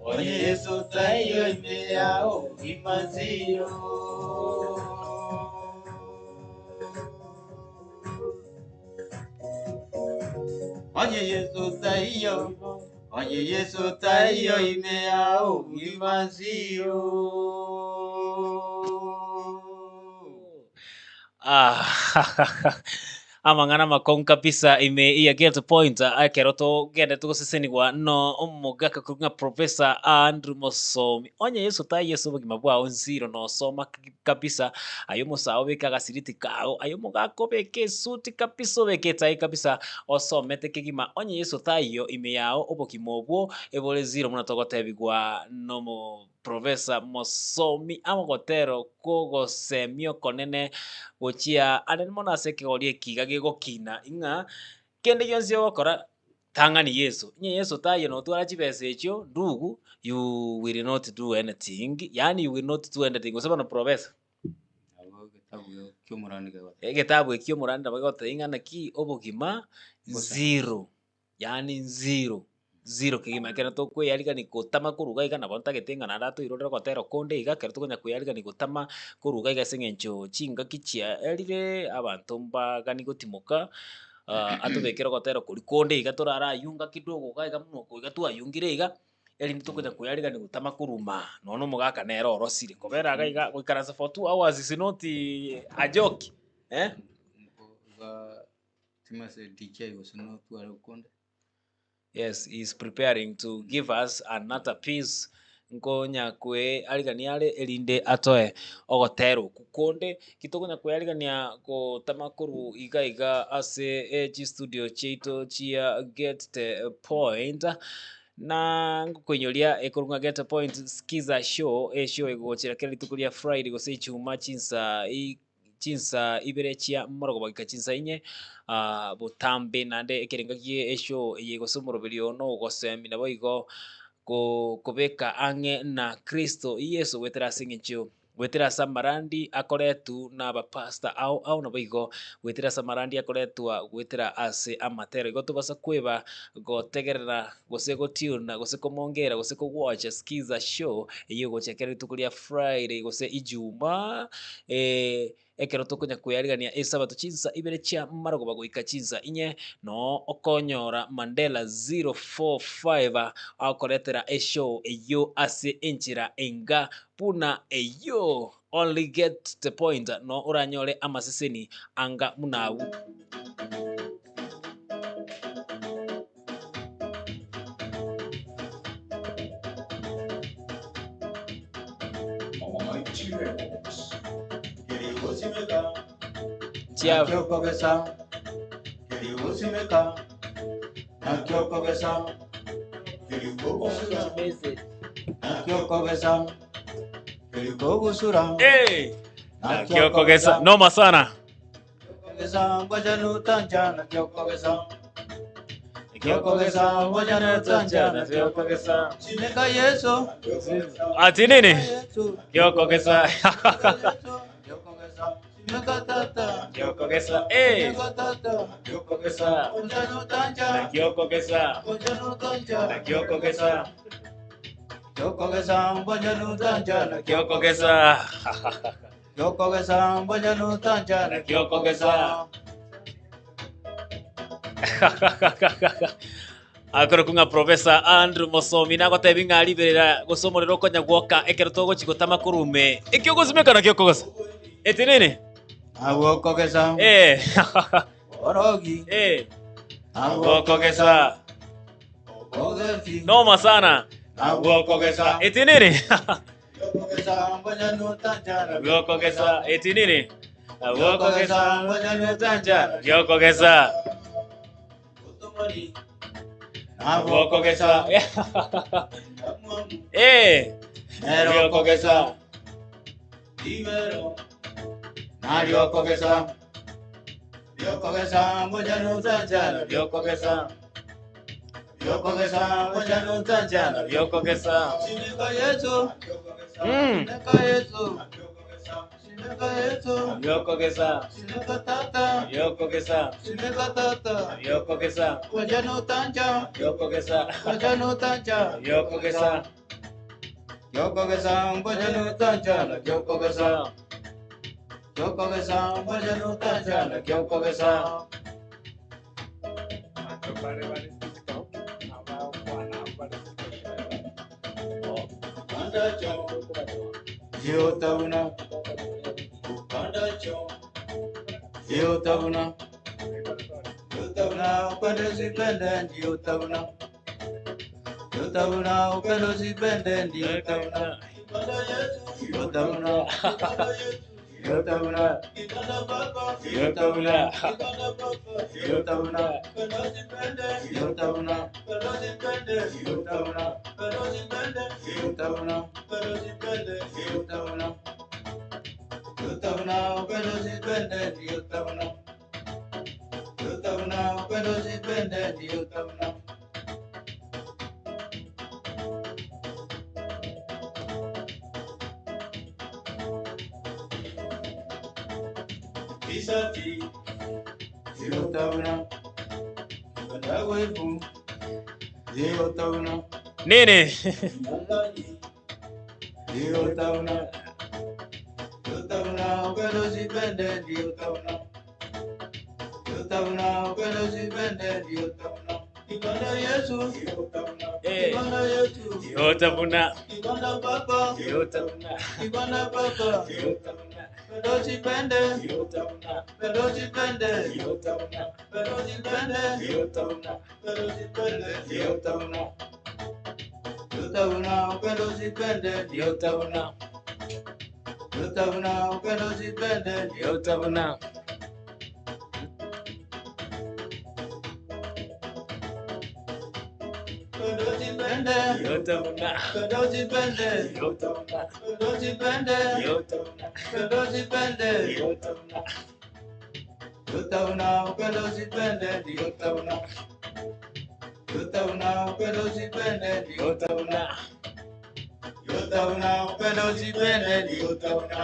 Onye Yeso taiyo ime yao obogima nziro. Onye Yeso taiyo, onye Yeso taiyo ime yao obogima nziro. Ah, amang'ana amakong'u kabisa ime ya Get Point ekero togendete gosesenigwa no omogaka korwa ng'a Professor Andrew Mosomi. Onye Yeso taiyo ase obogima bwao nziro nosoma kabisa, aye omosae obeke agasiriti kao, aye omogaka obeke esuti kabisa obeke etai kabisa osomete kegima. Onye Yeso taiyo ime yao obogima obwo ebore zero buna togotebigwa nomo Professor Mosomi amogotero kw'ogosemia okonene gochia are mono ase ekegori eki iga gegokina ing'a kende gionsi ogokora tang'ani Yeso. Onye Yeso taiyo notwara chibesa echio ndugu you will not do anything yaani you will not do anything gose bono Professor. Nabo egetabu kia omorani kegoteba. Egetabu eki kia omorani nabo kegoteba ing'a naki obogima Bosa. zero. Yaani nziro, ziro kegima ekero tokoeyarigani gotama korwa iga iga nabo ntagete ng'a naende atoirorere ogotera konde iga ekero tokonya koeyarigani gotama korwa iga iga ase eng'encho chingaki chiaerire abanto mbagani gotimoka atobekere ogotera koria konde iga torarayunga kidogo iga iga buna oko iga twayungire iga, erinde tokonya koeyarigani gotama korwa maa, nonya na omogaka nere orosire kobera iga iga goikaransa for 2 hours is not a joke eh. Igaa Timase DJ gose notware okonde. Yes, he is preparing to give us another piece nkonya kwearigania are erinde atoe ogotera okwo konde. Ki tokonya kwearigania gotama korwa iga iga ase eh chistudio chiaito chia Get the Point, na ngokoinyoria ekorwa ng'a Get the Point Skiza Show, eshow egogochera kera rituko ria Friday gose Ijumaa chinsa i. chinsa ibere chia morogoba goika chinsa inye, botambe naende ekerengo gie eshow eye gose omoroberio oo nogosemi naboigo ko kobeka ang'e na Kristo Yeso goetera ase eng'encho goetera ase amarandi akoretwa na abapastor ao ao naboigo goetera ase amarandi akoretwa goetera ase amatero. Igo tobasa kweba gotegerera gose gotune gose komongera gose kogwacha skiza show eywo egocha kera rituko ria Friday gose Ijumaa. Ekero tokonya koyarigania esabato chinsa ibere chia marogoba goika chinsa inye, noo okonyora Mandela 045 agokoretera eshow eyio ase enchera enga buna eyio. Only get the point noo oranyore amaseseni anga buna abwo. Chia Hey! Nakio okogesa noma sana. Ati nini? Kiokogesa. Kiokogesa. Eh. Kiokogesa. Kiokogesa. Kiokogesa. Kiokogesa. Kiokogesa. Akorokwa ng'a Professor Andrew Mosomi nagotebi ng'a riberera gose omorero okonya gwoka ekero togochi gotama korwa ime eki ogosimeka nakio okogosa. Eti nini? Agokogesa Eh. orogi Eh. agokogesa Agokogesa. ogesi Noma sana. agokogesa Eti nini? Agokogesa Agokogesa. Eti nini? Agokogesa. Giokogesa. Agokogesa. Eh. Nerokogesa nariokogesa riokogesa Yokogesa Otanchana biokogesa. Simeka Yesu Mm. Simeka Yesu Simeka Yesu Biokogesa. Simeka Tata Biokogesa. Simeka Tata Biokogesa. Wajano tanja Biokogesa. Wajano tanja Biokogesa. Yokogesa Wajano tanja Yokogesa Yokogesa Wajano tanja Yokogesa Yotabuna Yotabuna Yotabuna upendo usipende ndio tabuna Yotabuna upendo usipende ndio tabuna Yotabuna Yotabuna Yotabuna Yotabuna Yotabuna Yotabuna Yotabuna Yotabuna Yotabuna upendo usipende ndio tabuna Yotabuna upendo usipende ndio tabuna Isati Yotabuna Yotabuna Yotabuna Nini? Yotabuna Yotabuna upendo usipende ndio tabuna Yotabuna upendo usipende ndio tabuna Kibanda Yesu Eh. Kibanda Yesu Yotabuna. Kibanda Baba Yotabuna. Kibanda Baba Yotabuna. Upendo usipende Yotabuna. Upendo usipende Yotabuna. Upendo usipende Yotabuna. Upendo usipende Yotabuna Yotabuna upendo usipende Yotabuna. Yotabuna upendo usipende Yotabuna. Upendo usipende Yotabuna. Upendo usipende Yotabuna. Upendo usipende Yotabuna. Upendo usipende Yotabuna. Yotabuna upendo usipende Yotabuna Yotabuna upendo usipende Yotabuna. Yotabuna upendo usipende Yotabuna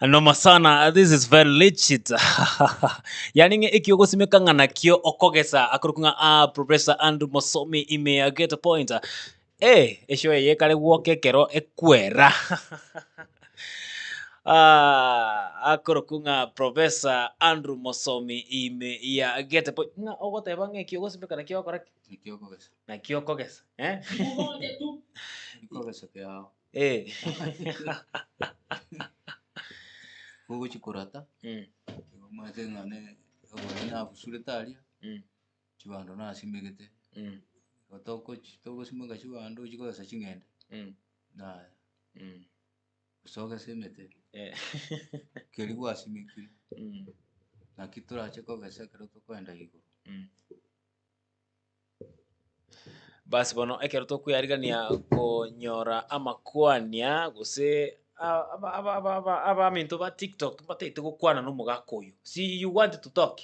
Noma sana, this is very legit. Yani ng'e ekio ogosimeka ng'a nakio okogesa akorokwa ng'a ah, Professor Andrew Mosomi ime ya get point. Eh, esho eye ekare gwoka ekero ekwera. Ah, akorokwa ng'a Professor Andrew Mosomi ime ya get point. Ng'a ogoteba ng'a ekio ogosimeka nakio ogokora ki? Nakio okogesa. Nakio okogesa. Eh? Okogesa kiao. Eh. Gogochi korata, igo omanyete ng'a ne obori nabusurete aria, chibando nasimegete, igo tokochi togosimeka chibando chikogesa ching'ende, naye gose ogese emete, keria gwasimekire, naki torache kogesa ekero tokoenda igoro. Basi bono ekero tokoyarigania konyora amakwania gose aba aba aba aba abaminto ba tiktok mbatagete gokwana na omogaka oyo. See you want to talk?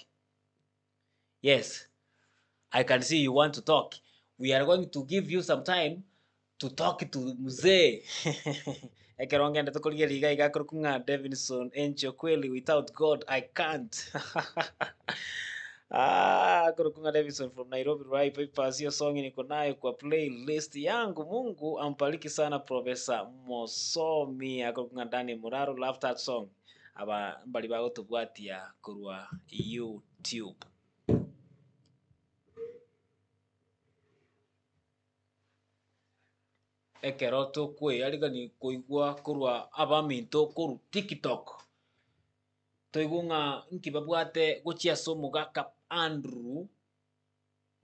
Yes, I can see you want to talk. We are going to give you some time to talk to mzee. Ekero ngendete korigereria iga iga akorokwa ng'a Davidson Encho kweli without God I can't. Ah, akorokwa ng'a Davidson from Nairobi right Papers, hiyo song niko nayo kwa playlist yangu. Mungu ambariki sana Professor Mosomi akorokwa ng'a Daniel Muraro love that song. Aba mbari bagotobwatia korwa YouTube. Ekero tokweyarigania koigwa korwa abaminto korwa TikTok, toigwe ng'a nki babwate gochia ase omogaka Andrew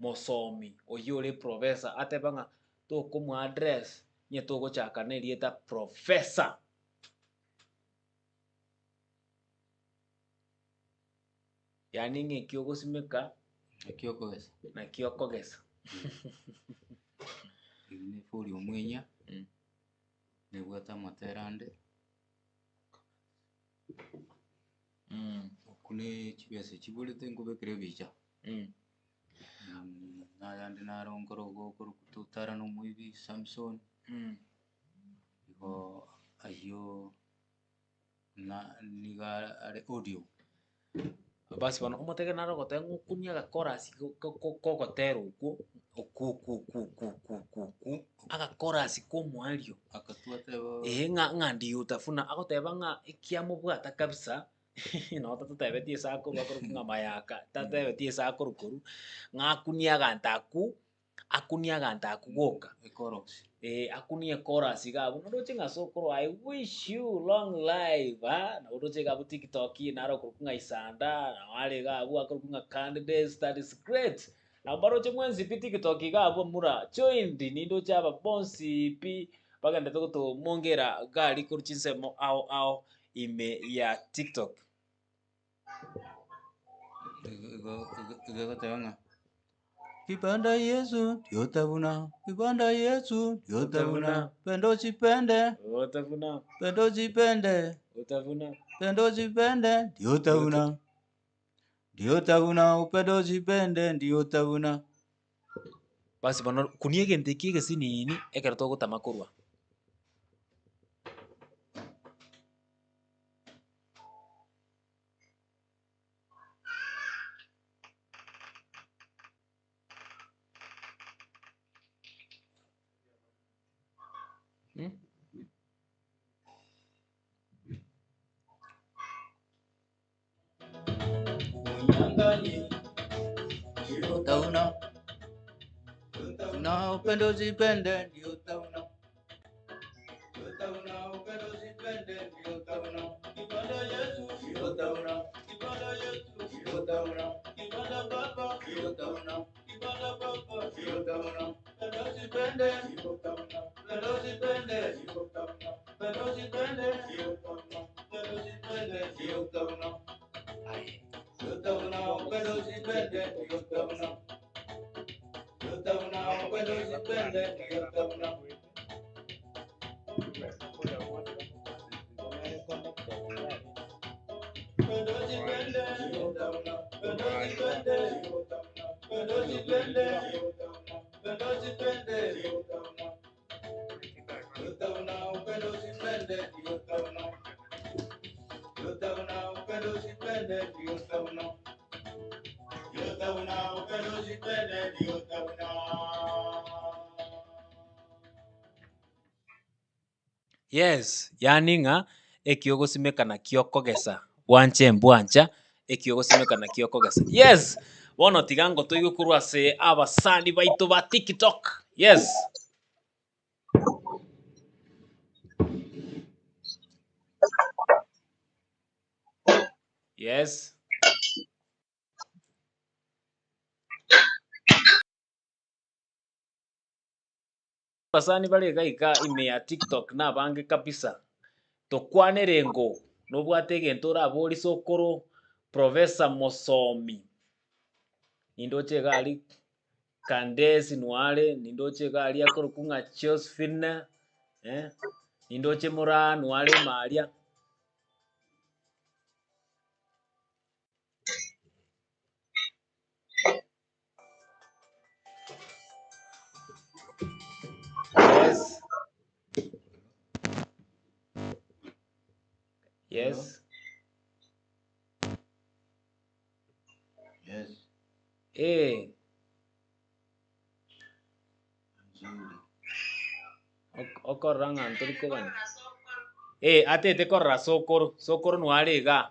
Mosomi oyio ore professor ateba ng'a tokomoa address onye togochaka na erieta professor. Yaani ng'a eki ogosimeka Naki okogesa. naki okogesa. Eywo na efori omwenya, nebwate amatera ande. Okwo ne chibesa chiborete nkobekera ebicha. Nayande naro nkoro gokorokwa totara na omoibi Samson, igo aywo na niga are audio. Basi bono omotege nare ogoteba ng'a okunie agakorasi go- go- go- kogotera okwo, okwo okwo okwo okwo okwo okwo okwo, agakorasi ka omoerio. Akatwateba. Eeh ng'a ng'a ndiyo utafuna, agoteba ng'a ekiamobwata kabisa nabo tatotebetie ase akorwa akorokwa ng'a mayaka, tatotebetie ase akorwa korwa, ng'a akunie aganto akwo, akunie aganto akwo goka. Echorus. Eh, akunie echorus iga abwo, noroche ng'a sokoro I wish you long life ah, nabo oroche iga abwo tiktok naro okorokwa ng'a Isanda, nabo are iga abwo akorokwa ng'a Candidates that is great. Nabo mbaroche mwensi pi tiktok iga abwo mura joined nindoche aba bonsi pi bagenderete gotomongera gari korwa chinsemo ao ao ime ya tiktok. Igo igo igo egoteba ng'a kipanda Yesu ndio kipanda Yesu ndio Utavuna. penda usipende, Utavuna, penda usipende, utavuna. penda usipende ndio utavuna, ndio utavuna, upende usipende ndio utavuna. Basi bono kunia egento eki egesinini ekero togotama korwa. Ndio utavuna, utavuna, upende usipende ndio utavuna. Utavuna, upende usipende ndio utavuna. Kipanda Yesu ndio utavuna, kipanda Yesu ndio utavuna, kipanda Baba ndio utavuna, kipanda Baba ndio utavuna. Upende usipende ndio utavuna, upende usipende ndio utavuna, upende usipende ndio utavuna, upende usipende ndio utavuna. Utavuna, upende usipende ndio utavuna. Utavuna, upende usipende ndio utavuna. Upende usipende ndio utavuna, upende usipende ndio utavuna, upende usipende ndio utavuna, upende usipende ndio utavuna. Utavuna, upende usipende ndio utavuna. Utavuna, upende usipende ndio utavuna. Utavuna, upende usipende ndio utavuna. Yes, yaani ng'a eki ogosimeka nakio okogesa, bwanche mbwancha, eki ogosimeka nakio okogesa. Yes, bono tiga ngotoigwe korwa ase abasani baito ba tiktok, yes. Yes. Abasani bare iga iga ime ya tiktok nabange kabisa, tokwanere ngo nobwate egento orabori sokoro Professor Mosomi, nindoche iga aria Candace Nware, nindoche iga aria akorokwa ng'a Josephine, eh, nindoche Moraa Nware ime aria. Yes. Yes. Yes, Eh, nzuri. ok- okorora ng'a ntori koganya. Eh, atete korora sokoro, sokoro nware igaa.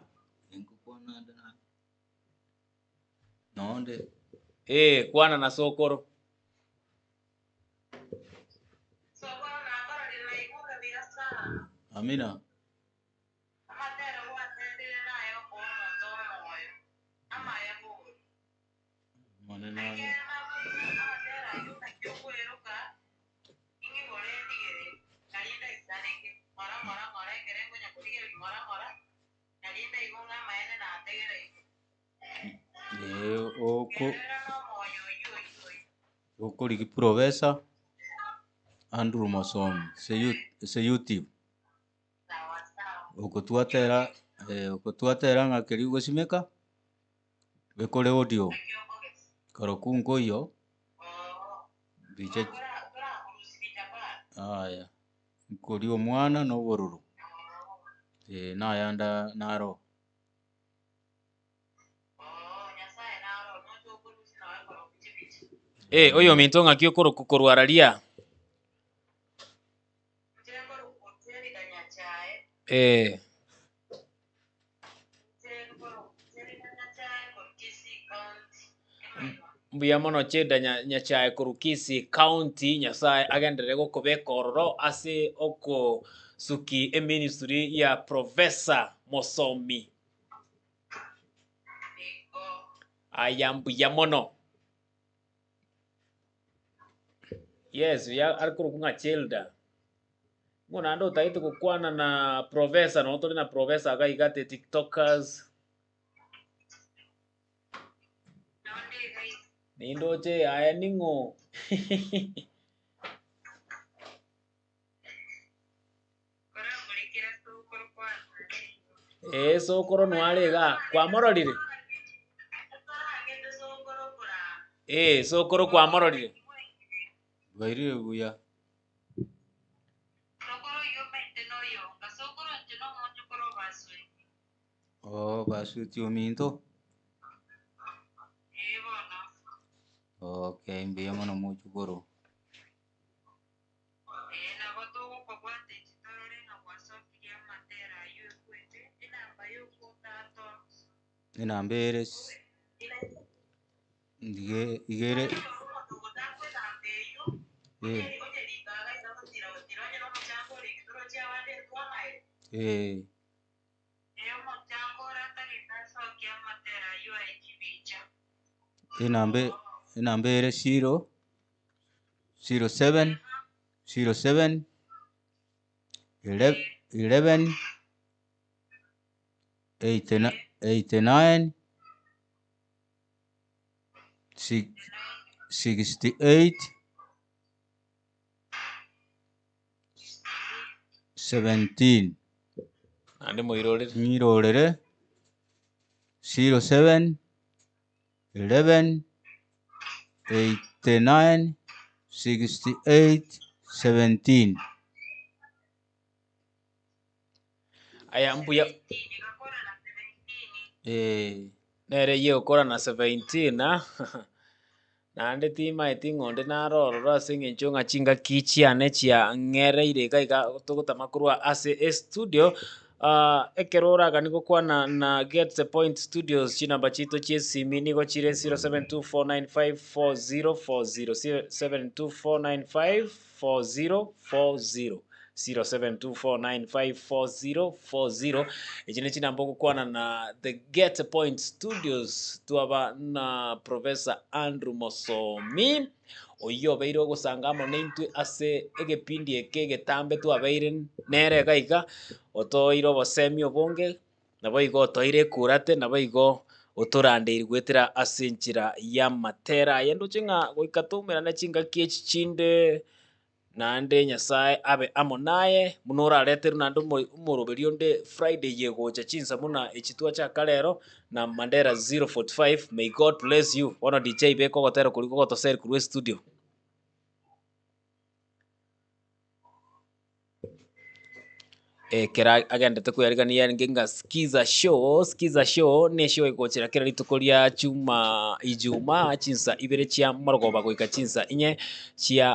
Enkokwana ande na nonde. Eh, kwana na sokoro. Amina. Monene abe. Ee, oko okorigia professor Andrew Mosomi ase ase youtube, okotwatera Oko twatera ng'a keria ogosimeka, bekore audio, koroku nkoiyo, mbicha aya, nkoria omwana na obororo, eh, nayanda naro. Eh, oyominto ng'aki okorokwa korwa raria? Eh. Mbuya mono Cheda Nya- Nyachae korwa Kisii County, Nyasaye agenderere gokobeka ororo ase okosuki eministry ya Professor Mosomi. Aya mbuya mono. Yes, oyo akorokwa ng'a Childa. Ng'o naende otagete gokwana na Professor, nabo tore na Professor iga iga the tiktokers. Nindoche aye ning'o? Ee, sokoro noare igaa, kwamororire? Ee, sokoro kwamororire? Bwairire buya. Oo basuti ominto. Okay, mbuya mono mochokoro. Enamba ere ndige iga ere eh. Eh. Enamba enamba ere zero, zero seven, zero seven, 11, 89, 68, 17. Naende moirorere. Nyirorere 07 11 89 68 17. Aya mbuya. Eh. Nere eyio egokora na 17 naende timaeti ng'a onde naro ororo ase eng'encho ng'a chingaki chiane chiang'ereire iga iga togotama korwa ase estudio ekero oraganie gokwana na Get The Point Studios chinamba chiaito chia esimi nigo chire 0724954040, 0724954040. 0724954040 Echi ne chinamba ogokwana na The Get Point Studios twaba na Professor Andrew Mosomi oyio obeire ogosanga amo naintwe ase egepindi eke egetambe twabeire nere iga iga otoeire obosemi obonge naboigo otoeire ekurate naboigo otorandeiri goetera ase enchera y'amatera aye ndoche ng'a goika toumerane chingaki echi chinde. Naende Nyasae abe amo naye, buna orareterwe naende omoroberio onde Friday eye egocha chinsa buna echi twachaka rero na Mandera 045 may God bless you. Bono DJ beka ogotera koria gogotoseri korwa estudio. Ekero agendete koyarigania yarenge ng'a skiza show, skiza show ne eshow egochera kera rituko ria chuma ijumaa chinsa ibere chia morogoba goika chinsa inye chia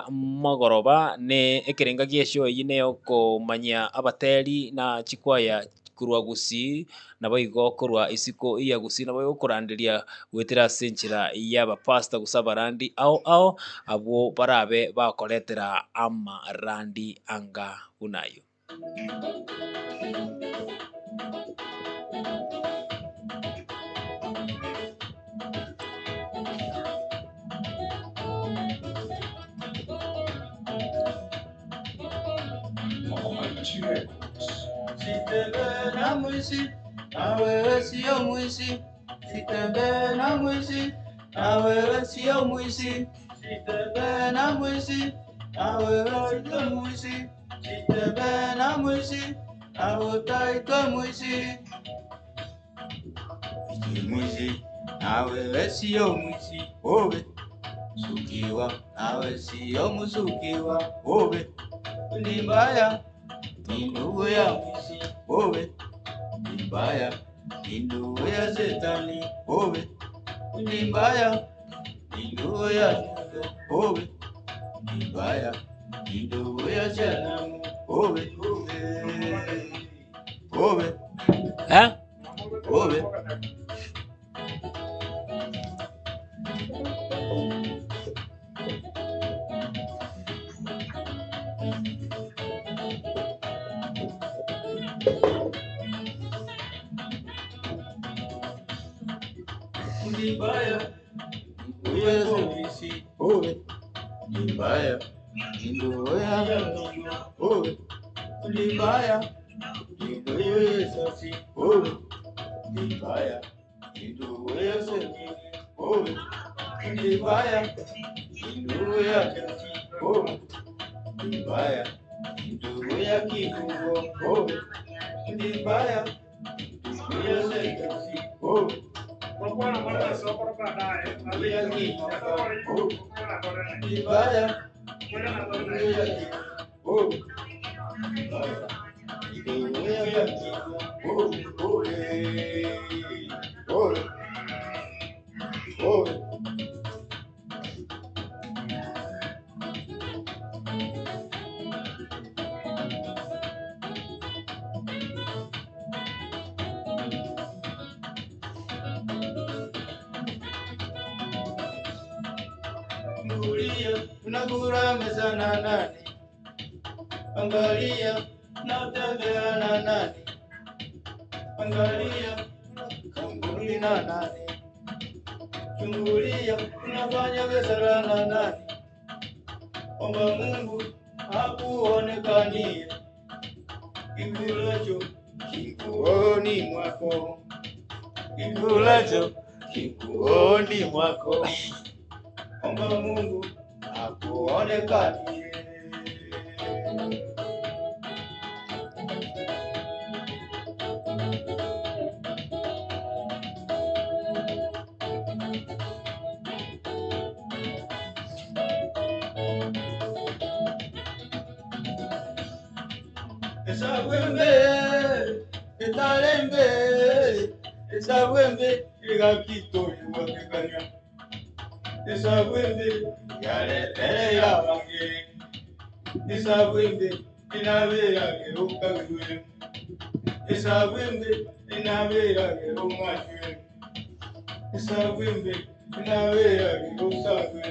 mogoroba, ne ekerenga gia eshow eyio ne okomanyia abateri na chikwaya korwa gusii, naboigo korwa isiko ya gusii, naboigo okoranderia goetera ase enchera ya abapastor gose abarandi ao ao, abwo barabe bakoretera amarandi anga buna ayio. Sitembee na mwizi, na wewe sio mwizi. Sitembee na mwizi, na wewe sio mwizi. Sitembee na mwizi, na wewe sio mwizi. Sitembee na mwizi, na utaitwa mwizi. Ni mwizi na wewe sio mwizi, owe sukiwa nawe sio msukiwa, owe ni mbaya ni ndugu ya mwizi, owe ni mbaya ni ndugu ya shetani, owe ni mbaya ni ndugu ya Mungu, owe ni mbaya ni ndugu ya jehanamu, owe owe Eh? owe. Ni mbaya ndugu ya polisi, owe ni mbaya ni ndugu ya Mungu, owe ni mbaya ni ndugu ya Yesu, owe ni mbaya ni ndugu ya Yesu, owe ni mbaya ni ndugu ya Yesu, owe ni mbaya ni ndugu ya kifungo, owe ni mbaya ni ndugu ya Yesu, owe ni mbaya Unakula meza na nani? Angalia, unatembea na nani? Angalia, kampuni na nani? Chungulia, unafanya biashara na nani? Omba Mungu akuonekanie, kikulacho kikuoni mwako, kikulacho kikuoni mwako. Omba Mungu akuonekanie. Esabwembe, etalembe, esabwembe, igakitoiwakekanya. Esabwembe, yaletere yabange. Esabwembe, inabeera gerokabirwe. Esabwembe, inabeera geromwachwe. Esabwembe, inabeera gerosagwe.